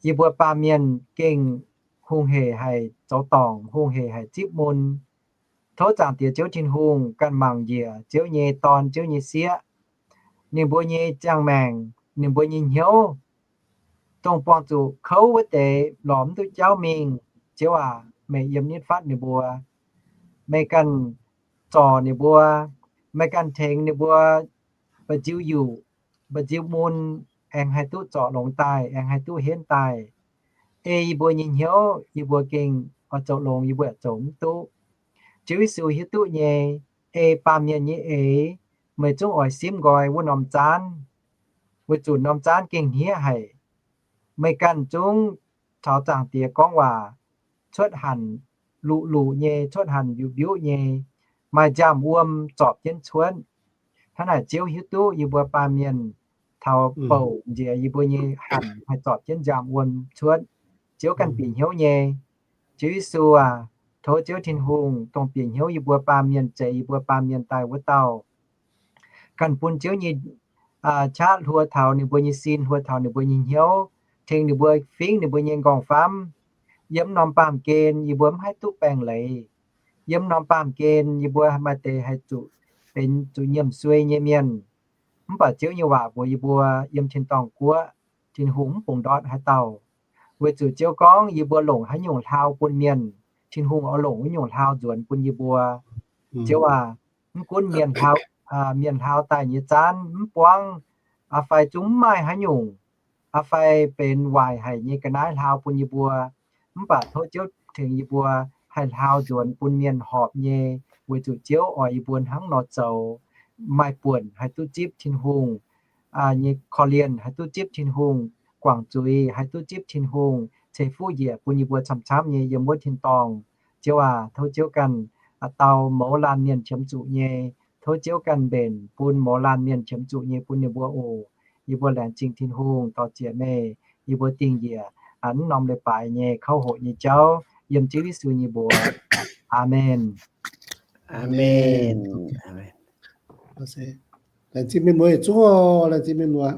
yie mbuo baamh mienh gengh hungh heic haic zoux dorngc, hungh heic haic zipv mun. Tov Zaangc Diex Ziouv Tin-Hungh ganh mangc njiec Ziouv nyei dorn, Ziouv nyei sieqv, ninh mbuo nyei ziangh maengc, ninh mbuo nyei hnyouv, dongh buangh zuqc kouv wuov deix lorz mv duqv jauv mingh. Ziouv aac, meih yiem nitv fatv ninh mbuo. Meih ganh zorc ninh mbuo. Meih ganh tengx ninh mbuo mba'nziu yuqc, mba'nziu mun, aengx haih duqv zorc longx daaih, aengx haih duqv henv daaih. Ei yie mbuo nyei hnyouv, yie mbuo gengh oix zoux longx yie mbuo yaac zoux mv duqv. Ziouv Yesu hiuv duqv nyei, ei baamh mienh nyei eix, meih zungv oix simv nqoi wuov norm zaanv, weic zuqc norm zaanv gengh hniev haic. Meih ganh zungv caux Zaangc Diex gorngv waac, cuotv hanc luqc luqc nyei, cuotv hanc mbiuqc mbiuqc nyei, maaih nziaamv-wuom zorpc jienv cuotv. Hnangv naaic Ziouv hiuv duqv yie mbuo baamh mienh taux bouc nziex yie mbuo nyei hanc haih zorpc jienv nziaamv-wuom cuotv. Ziouv ganh bieqc hnyouv nyei. Ziouv Yesu aac, tov Ziouv Tin-Hungh dongh bieqc hnyouv yie mbuo baamh mienh, zeix yie mbuo baamh mienh daaih wuov dauh, ganh bun Ziouv nyei qaqv hluo taux ninh mbuo nyei sin, hluo taux ninh mbuo nyei hnyouv, tengx ninh mbuo fingv ninh mbuo nyei nqorngv-famv. Yiem norm baamh gen yie mbuo mv haih duqv baengh leiz. Yiem norm baamh gen yie mbuo maaih deix haih zuqc benx zuqc nyiemc suei nyei mienh. Mv baac Ziouv nyei waac mbuox yie mbuo, yiem tin-dorngh guoqv Tin-Hungh mv bungx ndortv haaix dauh. Weic zuqc Ziouv gorngv yie mbuo longc haaix nyungc hlaau bun mienh, Tin-Hungh oix longc wuov nyungc hlaau nzuonx bun yie mbuo. Ziouv aac, mv gunv mienh hlaau, mienh hlaau daaih nyei zaanv mv buangv, aa fai zungv mv maaih haaix nyungc, aa fai benx waaic haic nyei ga'naaiv hlaau bun yie mbuo, mv baac tov Ziouv tengx yie mbuo haih hlaau nzuonx bun mienh horpc nyei, weic zuqc Ziouv oix yie mbuo hnangv nor zoux, maaih buonc haih duqv zipv Tin-Hungh nyei korv-lienh, haih duqv zipv Tin-Hungh guangc zuiz, haih duqv zipv Tin-Hungh ceix fuqv njiec bun yie mbuo camv-camv nyei yiem wuov tin-dorngh. Ziouv aac, tov Ziouv ganh dau mouz laanh mienh qiemx zuqc nyei. Tov Ziouv ganh mbenc bun mouz laanh mienh qiemx zuqc nyei bun ninh mbuo oc. Yie mbuo laengz zingh Tin-Hungh dorh ziec meih. Yie mbuo dingh njiec a'hneiv norm leiz-baaix nyei kouv hoqc nyei jauv yiem Ziouv Yesu nyei mbuox. Aamen. Aamen. Laengz zingh mienh muoz yietc zungv oc, laengz zingh mienh muoz.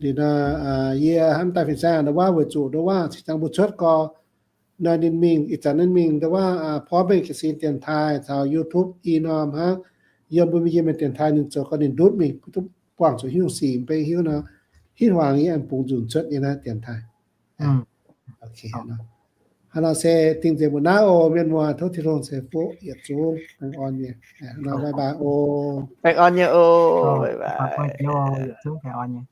Liuz nor, yie hnamv daaih fin-saeng nduov waac weic zuqc nduov waac cingx dangh mbuo cuotv gorx, nor ninh mingh ih zanc ninh mingh nduov waac porv mengh jiez sin dienx taaih caux YouTube i norm hnangv. Yiem mbuo Iu-Mienh dienx taaih ninh zoux gorx ninh ndutv mingh, duqv buangh zuqc hiuv sic mbenc hiuv nor, hitv hmuangx yie aengx bungx nzunc cuotv nyei naaiv dienx taaih. Hnangv nor se dingh nzengc mbuo naaiv oc mienh muoz, tov Tin-Hungh ceix fuqv yietc zungv baengh orn nyei. Nor bye bye oc. Baengh orn nyei oc, bye bye. Yietc zungv baengh orn nyei.